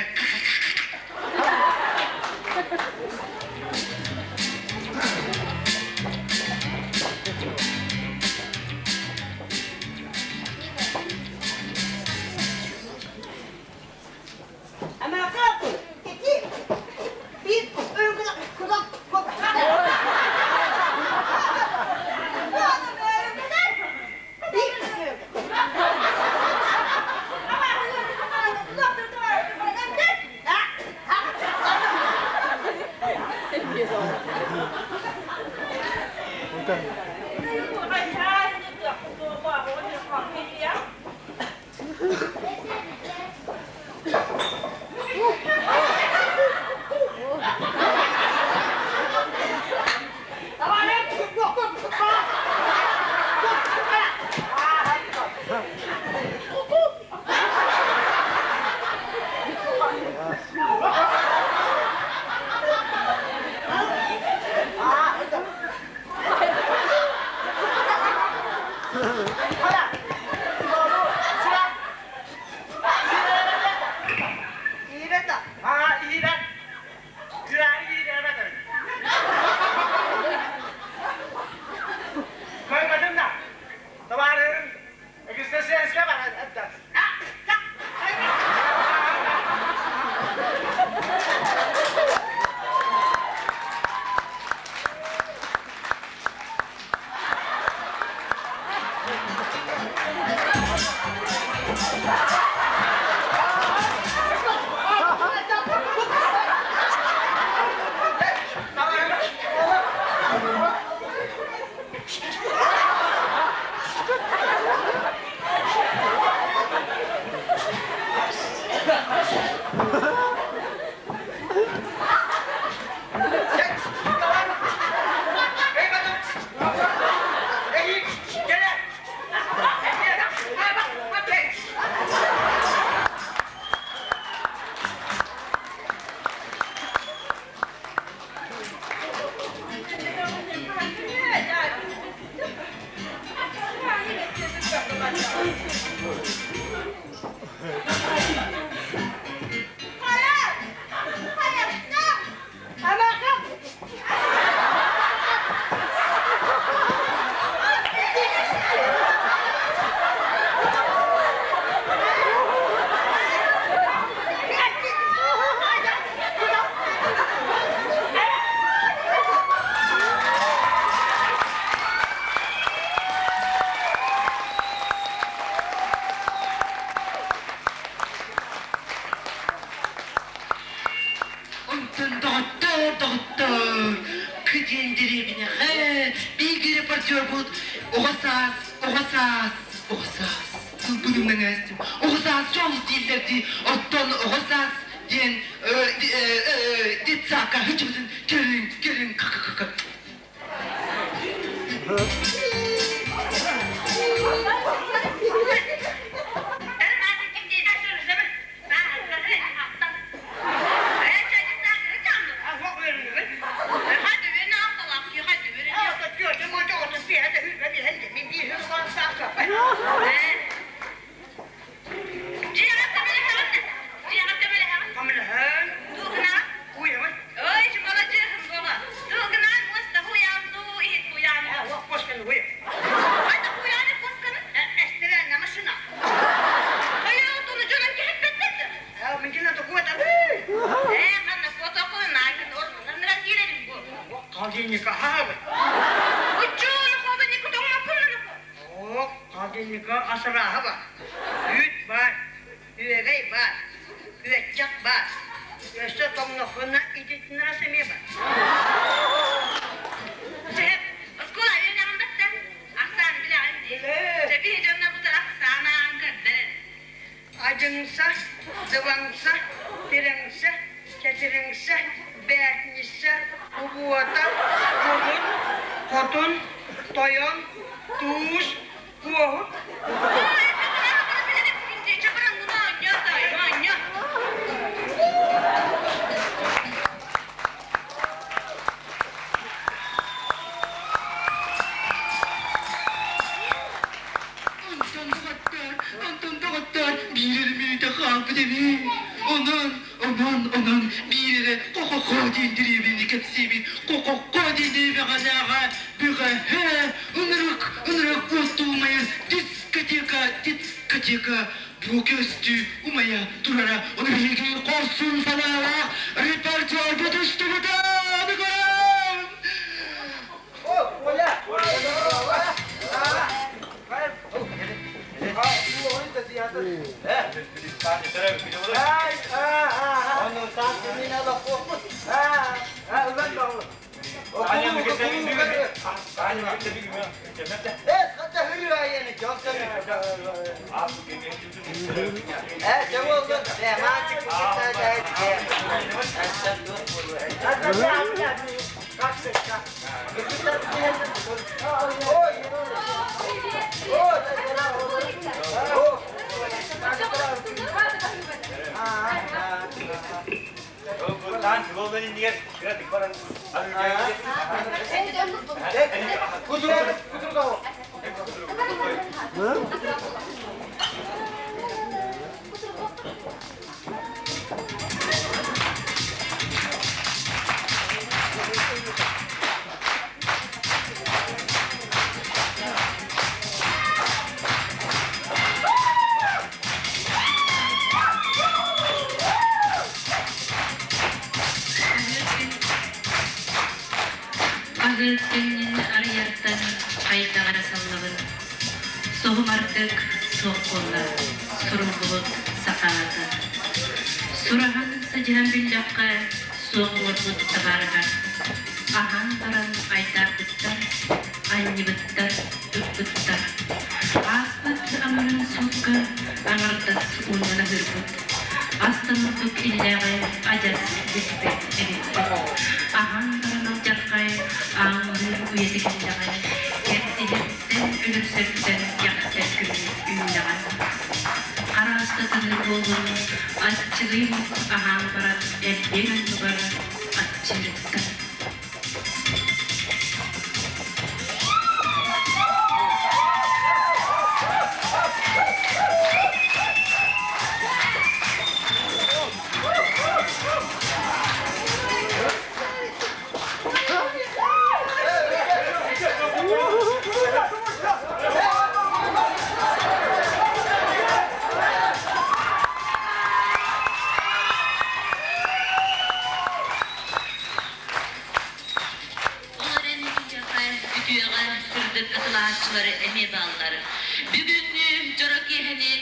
Онтон доҕоттоор, доҕоттоор, күтүөн дэриэбинэҕэ биһиги репортербут оҕо саас, оҕо саас, оҕо саас тылбын ээстим. Оҕо саас дьол дииллэр дии, оттон оҕо саас диэн детсадка сылдьыбытын көрүҥ, көрүҥ, ка-ка-ка. Итинник ас арааһа баар. Үүт баар, үөгэй баар, күөччэх баар. Өссө тоҥноххуна ититинэр ас эмиэ баар. Сөп. Оскуола үөрэҕин баттан. Ахсааны билэҕин дии. Чэ, биһи дьонно бу ахсаан ааҕан көрдөр. Адьыҥса, дыбаҥса, тирэҥсэ, чэчириҥсэ, бээтинсэ, убуота, кулун, хотун, тойон, туус, куоһут. Онтон доҕоттоор, онтон доҕоттоор, биир эрэ мүнүүтэ хаалбыт эбит. Онон, онон, онон биир эрэ хо-хо-хо диэн дэриэбинэни кэпсиибин. Хо-хо-хо диэн дэриэбэҕэлээҕэ бөҕөһө, ынырык, ынырык уоттуу умайар дискотека, дискотека бу көстүү умайа турара. Ону биһиги хорсун санаалаах репортербут устубута көрөн! Аһыы кэннин арыйартан хайдах эрэ саллабын. Соһумардык суох буолла, суруллубут саха аата. Сураһан садьыһан биллэххэ, суох оҥорбут табаарыһар. Аһаан баран айдаарбыттар, анньыбыттар, ыппыттар. Ааспыт амырыын суукка аҥардас ууннан аһыырбыт. Астан ордук иллээҕи адьас билбэт эбиппит. Аһаан баран алдьархай ааҥныыр үйэтэ кэллэҕэ, кэрдиһэртэн, өлөрсөртөн кэхтэр күн үүннэҕэ. Харааста саныыр буоллун, аччыгый аһаан баран эрдиэн оннугар аччыырыттан. Ол эрэн киһиэхэ үтүөҕэ сырдык атылааччылары эмиэ бааллар. Бүгүҥҥү дьоро киэһэни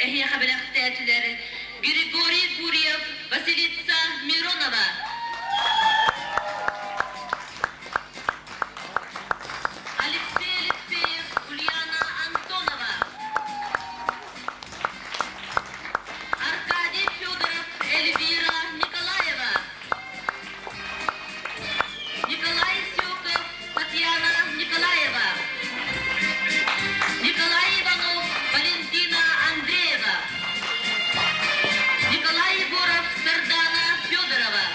эһиэхэ бэлэхтээтилэр Григорий Гурьев, Василиса Миронова. Алексей Алексеев, Ульяна Антонова. Аркадий Федоров, Эльвира Николаева. Николай Сюков, Татьяна Николаева. Николай Иванов, Валентина Андреева. Николай Егоров, Сардана Федорова.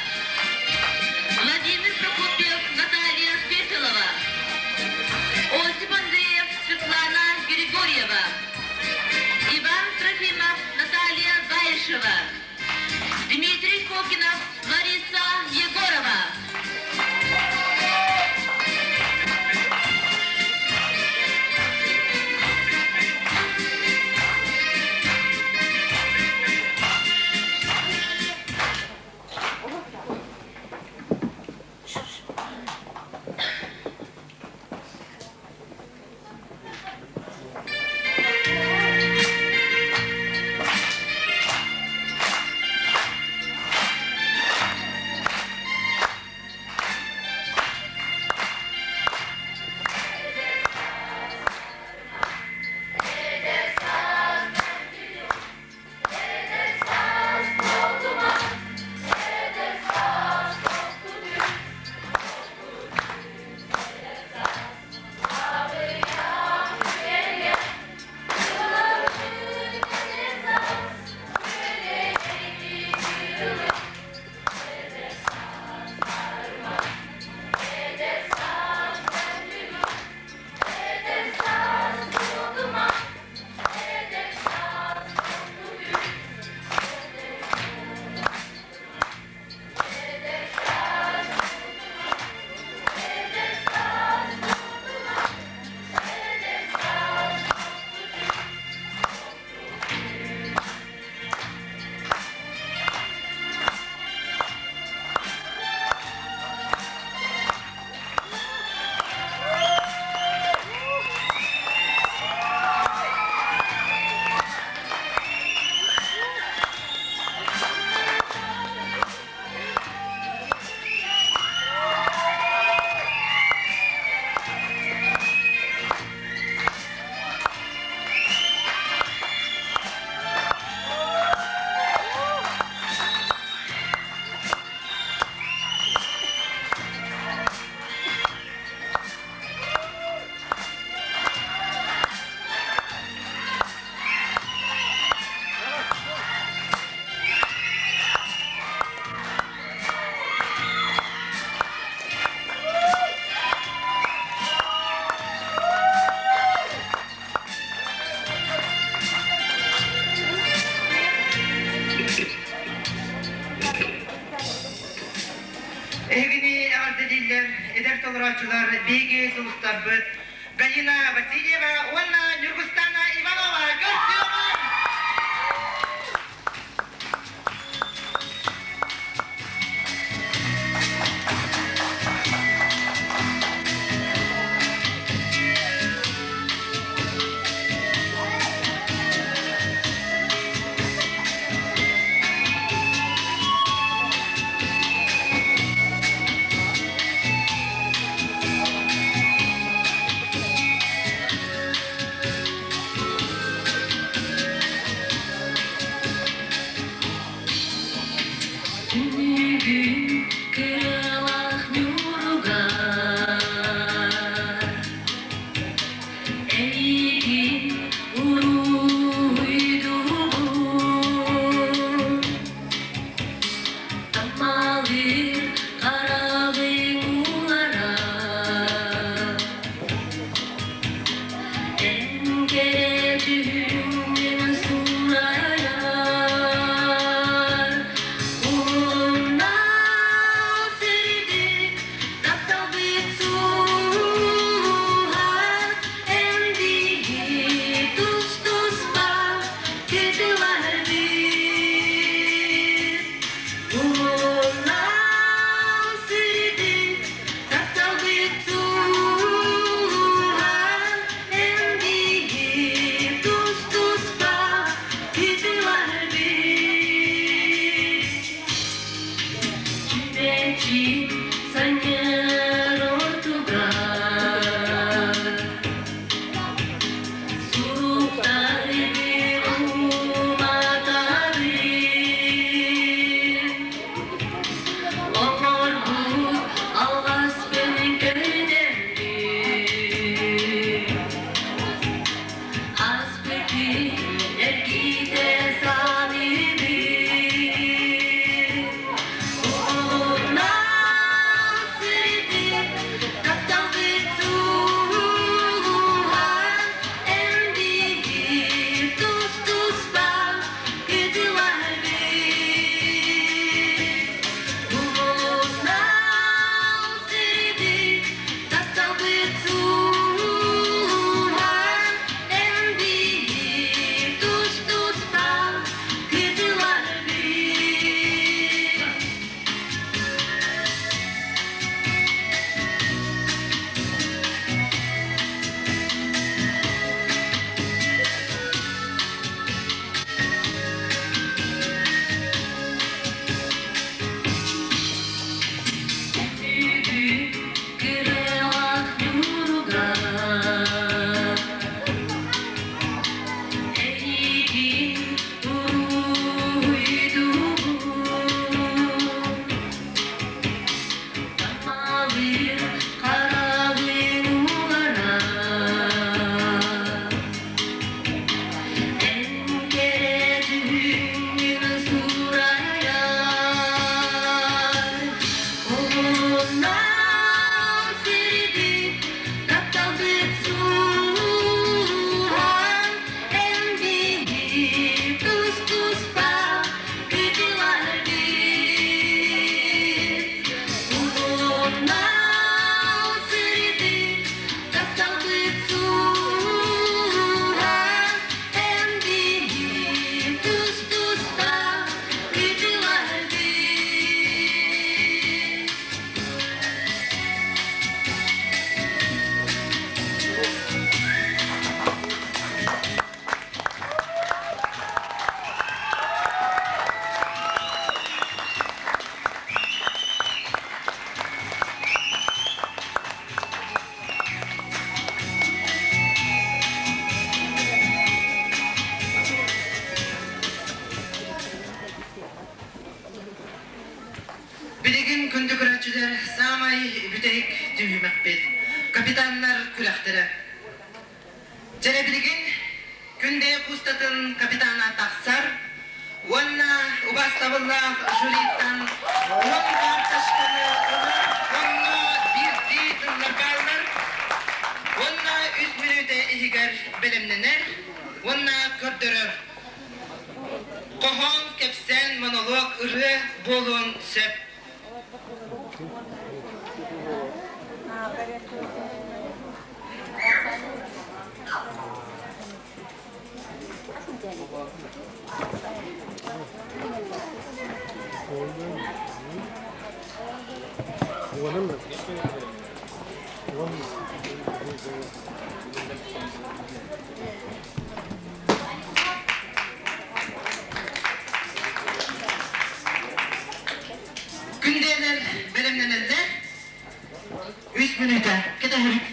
Эһигини эҕэрдэлииллэр эдэр толорооччулар биһиги сулустарбыт Галина Васильева уонна Ньургустана Иванова көрсүөҕүҥ! Күнүгүн кыралаах ньууругар Эйигин уруйдуубун Таммалыыр хараҕыҥ уулара Эн кэрэ дьүһүҥҥүн суурайар Уһуннах сирдик тапталбыт сууһа Эн биһи тус-туспа кытыларбыт Уһуннах сирдик тапталбыт сууһа Эн биһи тус-туспа кытыларбыт Чүмэчи санньыар отугар Суруктары уматабын Оҥорбут алҕаспын көрдөммүн Аспыты эргитэ саныыбын Уһуннах сырдык тапталбыт сулуһа Эн биһи тус-туспа кытыларбыт Уһуннах сырдык тапталбыт сулуһа Эн биһи тус-туспа кытыларбыт Бүгүн кыралаах ньууругар Эйигин уруйдуубун Таммалыыр хараҕыҥ уулара Эн кэрэ дьүһүҥҥүн суурайар Уһуннах сирдик тапталбыт сууһан Эн биһи тус-туспа кытыларбыт Уһуннах сирдик тапталбыт сууһан Эн биһи тус-туспа кытыларбыт Билигин күндү көрөөччүлэр саамай бүтэһик түһүмэхпит капитаннар күрэхтэрэ. Дьэрэ билигин Күндэйэ куустатын капитана тахсар уонна убаастабыллаах жюриттан 10 карточканы ылар, онно биирдии тыллар бааллар уонна үс мүнүүтэ иһигэр бэлэмнэнэр уонна көрдөрөр. Хоһоон, кэпсээн, монолог, ырыа буолуон сөп. Күндэлэр бэлэмнэнэллэр. Үс мүнүүтэ кэтэһэбит.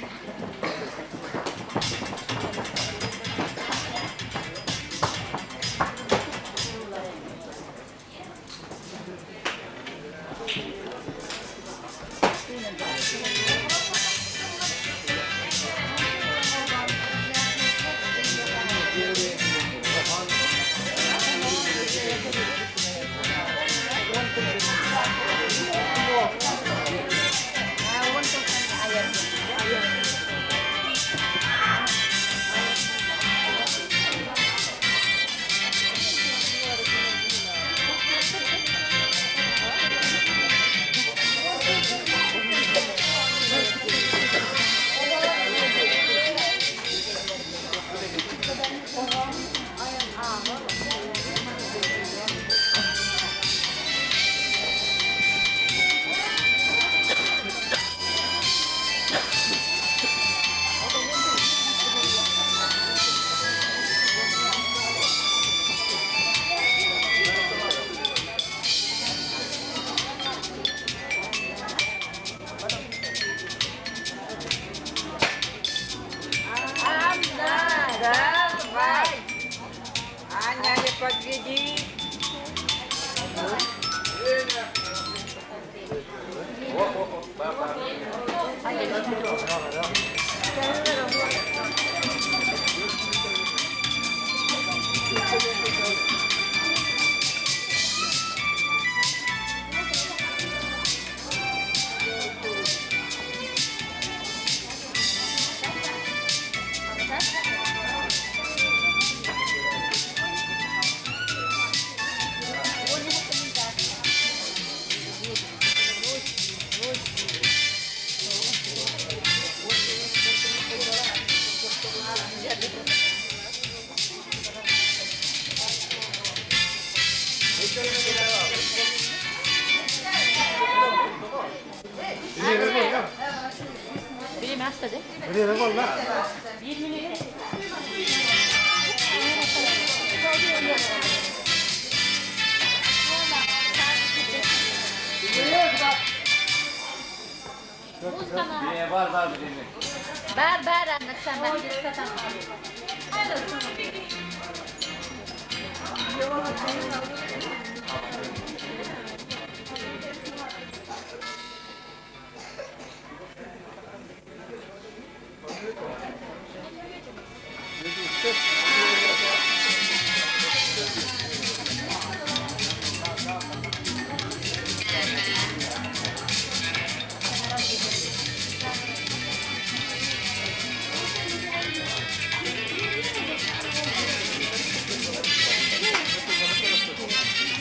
Анна, давай! Аня, не подведи! Бар бар anlatsam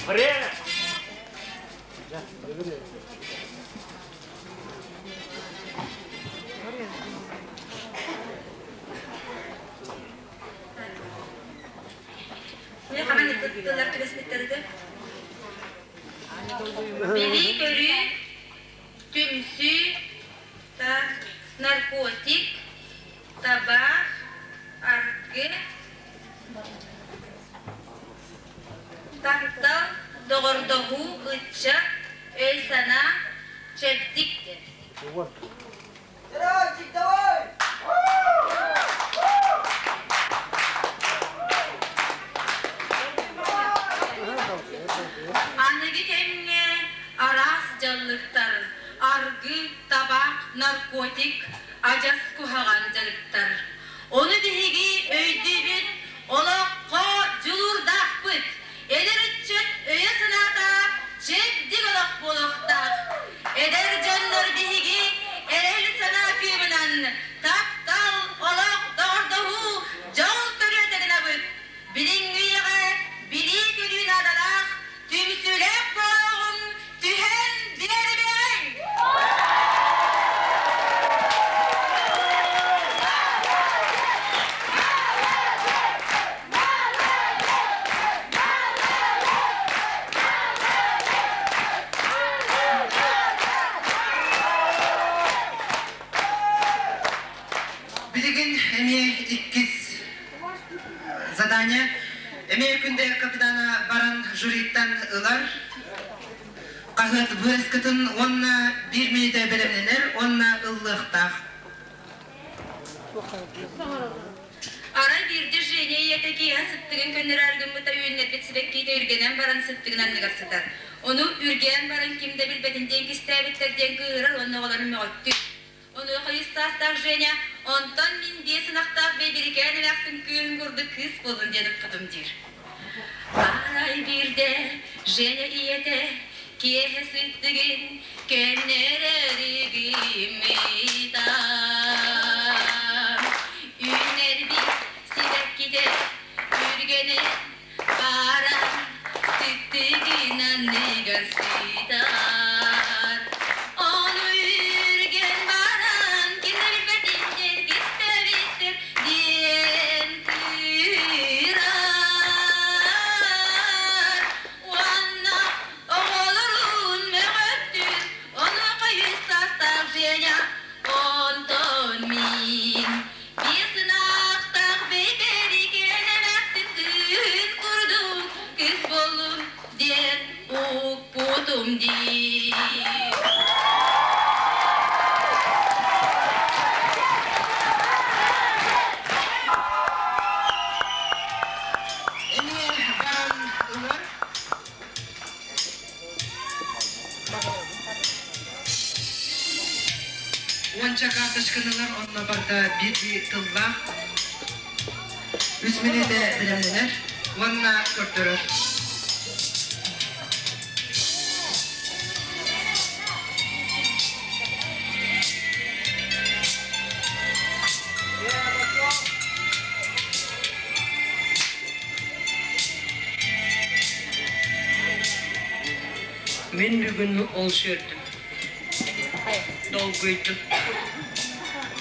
Время! Тыллар түбэспиттэрде. Билии-көрүү, түмсүү, наркотик, табаах, аргы, таптал, доҕордоһуу, ыччат, өй-санаа, чэбдик диэн. Здрасте, давай! Аныгы кэмҥэ араас дьаллыктар, аргы, табаах, наркотик адьас куһаҕан дьарыктар. Ону биһиги өйдүүбүт, олоххо дьулуурдаахпыт. Эдэр ыччат өйө-санаата чэбдик олох буолуохтаах. Эдэр дьоннор биһиги эрэл санаа кыымынан таптал, олох, доҕордоһуу, дьол төрүөтэ гынабыт. Билиҥҥи үйэҕэ билии-көрүү наадалаах, түмсүүлээх буолуоҕуҥ, түһэн биэримиэҕиҥ! иккис задание. Эмиэ күндэ капитана баран жюриттан ылар. Хаһыат вырезкатын уонна биир мүнүүтэ бэлэмнэнэр уонна ыллыахтаах. Арай биирдэ Женя ийэтэ киэһэ сыттыгын көннөрөөр гыммыта үөннэрбит сибэккитэ үргэнэн баран сыттыгын анныгар сытар. Ону үргээн баран ким да билбэтин диэн кистээбиттэр диэн кыыһырар уонна оҕолорун мөҕөттүүр. Онуоха үс саастаах Женя онтон мин биэс ынахтаах бэйбирикээн эмээхсин кыыһын курдук кыыс буоллун диэн ыкпытым диир. Арай биирдэ Женя ийэтэ киэһэ сыттыгын көннөрөрүгүммүта Үүнэрбит сибэккитэ үргэнэ баран сыттыгын анныгар сытар. Ону үргэн баран киллэрбэтин диэн кистэбиттэр диэн кыырар. Уонна оҕолорун мөҕөттүн, онуоха үс саастаах Женя онтон мин биэс ынахтаах бэйбэрикээн эмээхсин кыыһын курдук кыыс буоллум диэн укпутум дии. Эмиэ баран ылар. Уонча карточканы ылар, онно барда биир тыллаах. Үс мүнүүтэ бэлэмнэнэр уонна көрдөрөр. Мин бүгүн ол сүөрдүм, долгуйдум,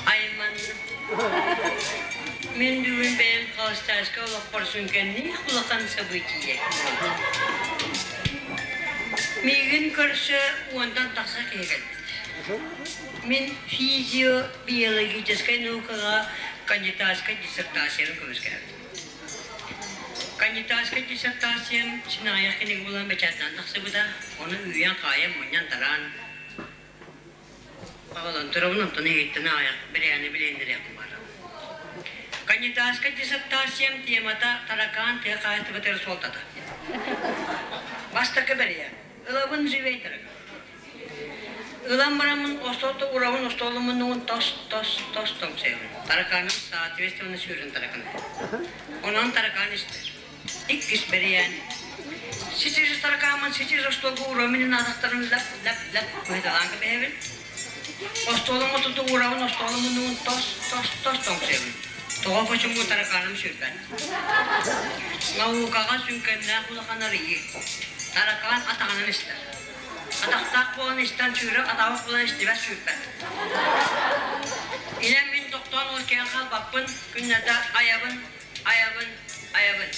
айманным. Мин бүгүн бэйэм холостяцкай олохпор сүҥкэнниих улахан событие. Миигин көрсө уонтан тахса киһи кэлбит. Мин физио-биологическай наукаҕа кандидатскай диссертациябын көмүскээбитим. Кандидатскай диссертациям син аҕыйах кинигэ буолан бэчээттэнэн тахсыбыта. Ону үүйэн-хаайан, мунньан-тараан аҕалан турабын, онтон иһиттэн аҕыйах бирээни билиэннэриэхпин баҕарабын. Кандидатскай диссертациям темата таракаан тыа хаһаайыстыбатыгар суолтата. Бастакы бэлиэ. Ылабын живей таракан. Ылан бараммын остуолта урабын остуолуммун тос тос тос тоҥсуйабын. Тараканым соответственно сүүрэн таракан. Онон таракан истэр. Иккис бэрийээн. Ситири таракааммын ситири остуолга уурабын атахтарын лап лап лап быһыталаан кэбиһэбин. Остуолум отуту уурабын остуолум муннугун тос тос тос тоҥсуйабын. Тоҕо почему тараканым сүүрбэт. Наукаҕа сүҥкэннээх улахан арыйыы. Таракаан атаҕынан истэр. Атахтаах буолан истэн сүүрэр, атаҕах буолан истибэт сүүрбэт. Инэн мин тохтоон ол киһи хаалбаппын, күннэтэ айабын, айабын, айабын.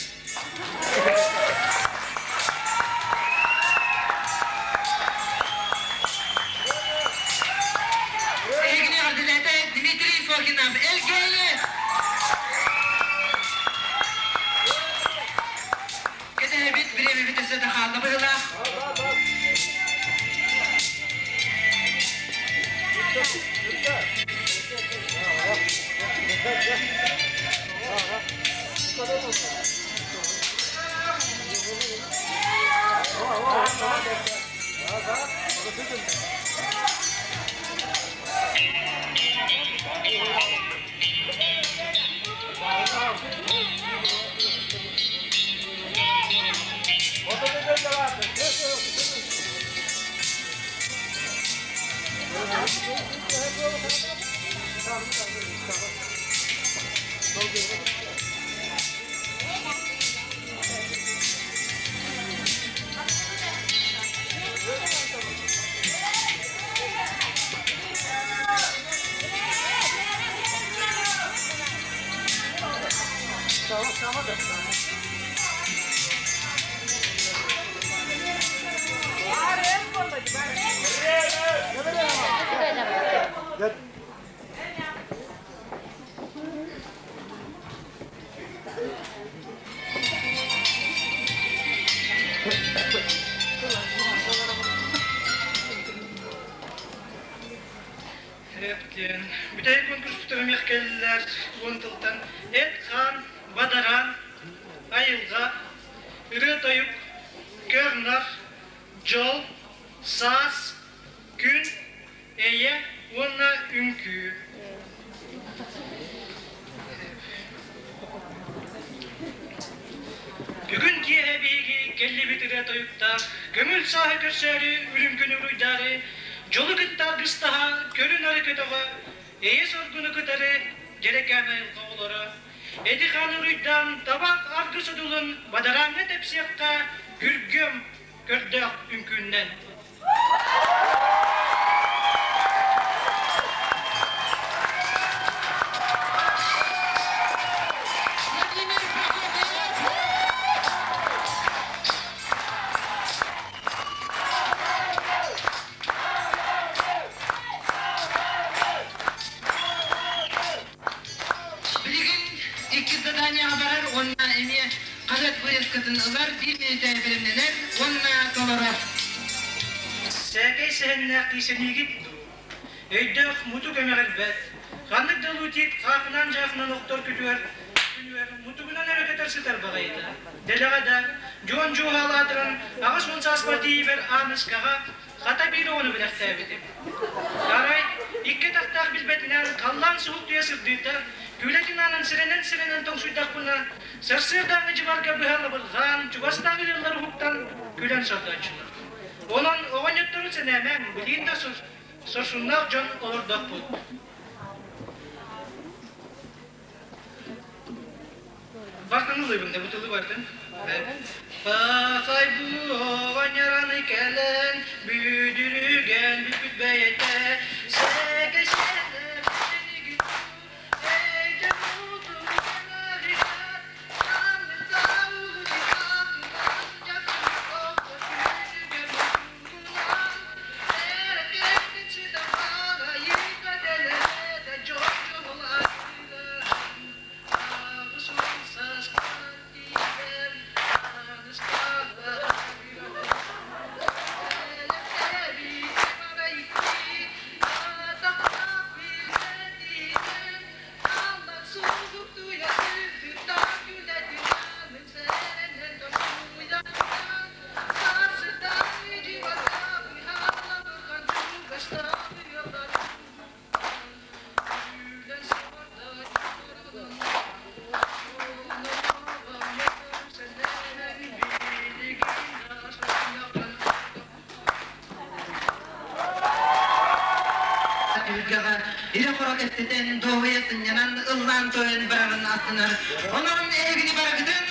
Эһигини эҕэрдэлээтэ Дмитрий Фокинов, Элгээйи! Кэтэһэбит, бириэмэбит өссө да хаалла быһыылаах. Эптиэн. Бүтэһик конкурспутугар эмиэ кэллилэр уон тылтан эт-хаан, бадараан, айылҕа, ырыа-тойук, көр-нар, дьол, саас, күн, эйэ уонна үҥкүү. Бүгүн киэһэ биһиги кэллибит ырыа-тойуктаах, көҥүл сааһы көрсөөрү, үрүҥ күнү уруйдаары, дьолу кытта аргыстаһа, көрү-нары көтөҕө, эйэ соргуну кытары дьэрэкээн айылҕа оҕолоро, эти-хааны уруйдаан, табах аргыс одулун бадарааҥҥа тэпсиэххэ күргүөм көрдөөх үҥкүүннэн. Билигин иккис заданиеҕа барар уонна эмиэ хаһыат вырезкатын ылар, биир мүнүүтэ бэлэмнэнэр уонна толорор. Сээкэй сэһэннээх тиисэниигит дуу? Өйдөөх мутук эмэҕирбэт, ханнык да лутик хаахынан-дьаахынан охтор күтүөр күнүгэр мутугунан эрэ көтөр сытар баҕайыта. Дэлэҕэ да, дьуон дьуоһаалаатыран 80 сааспар тиийбэр Ааныскаҕа Хата биир оҕону бэлэхтээбитим. Арай, икки атахтаах билбэтинэн халлаан суһуктуйа сырдыыта, күүлэтин аанын сэрэнэн-сэрэнэн тоҥсуйдахпына, сарсыардааҥҥы дьыбарга быһа лабырҕаан, чугастааҕы ыаллар уһуктан күлэн сордооччулар. Онон оҕонньоттору сэнээмэҥ, билигин да сорсуннаах дьон олордохпут. Бартын ылыыбын да, бу тылы бартын. Пахай оҕонньораны кэлэн, бүдүрүгэн бүппүт бэйэтэ, сэкэ Түһүлгэҕэ ирэ-хоро кэпсэтэн, дуоһуйа сынньанан, ыллаан-туойан барарын астынар. Онон эһигини барыгытын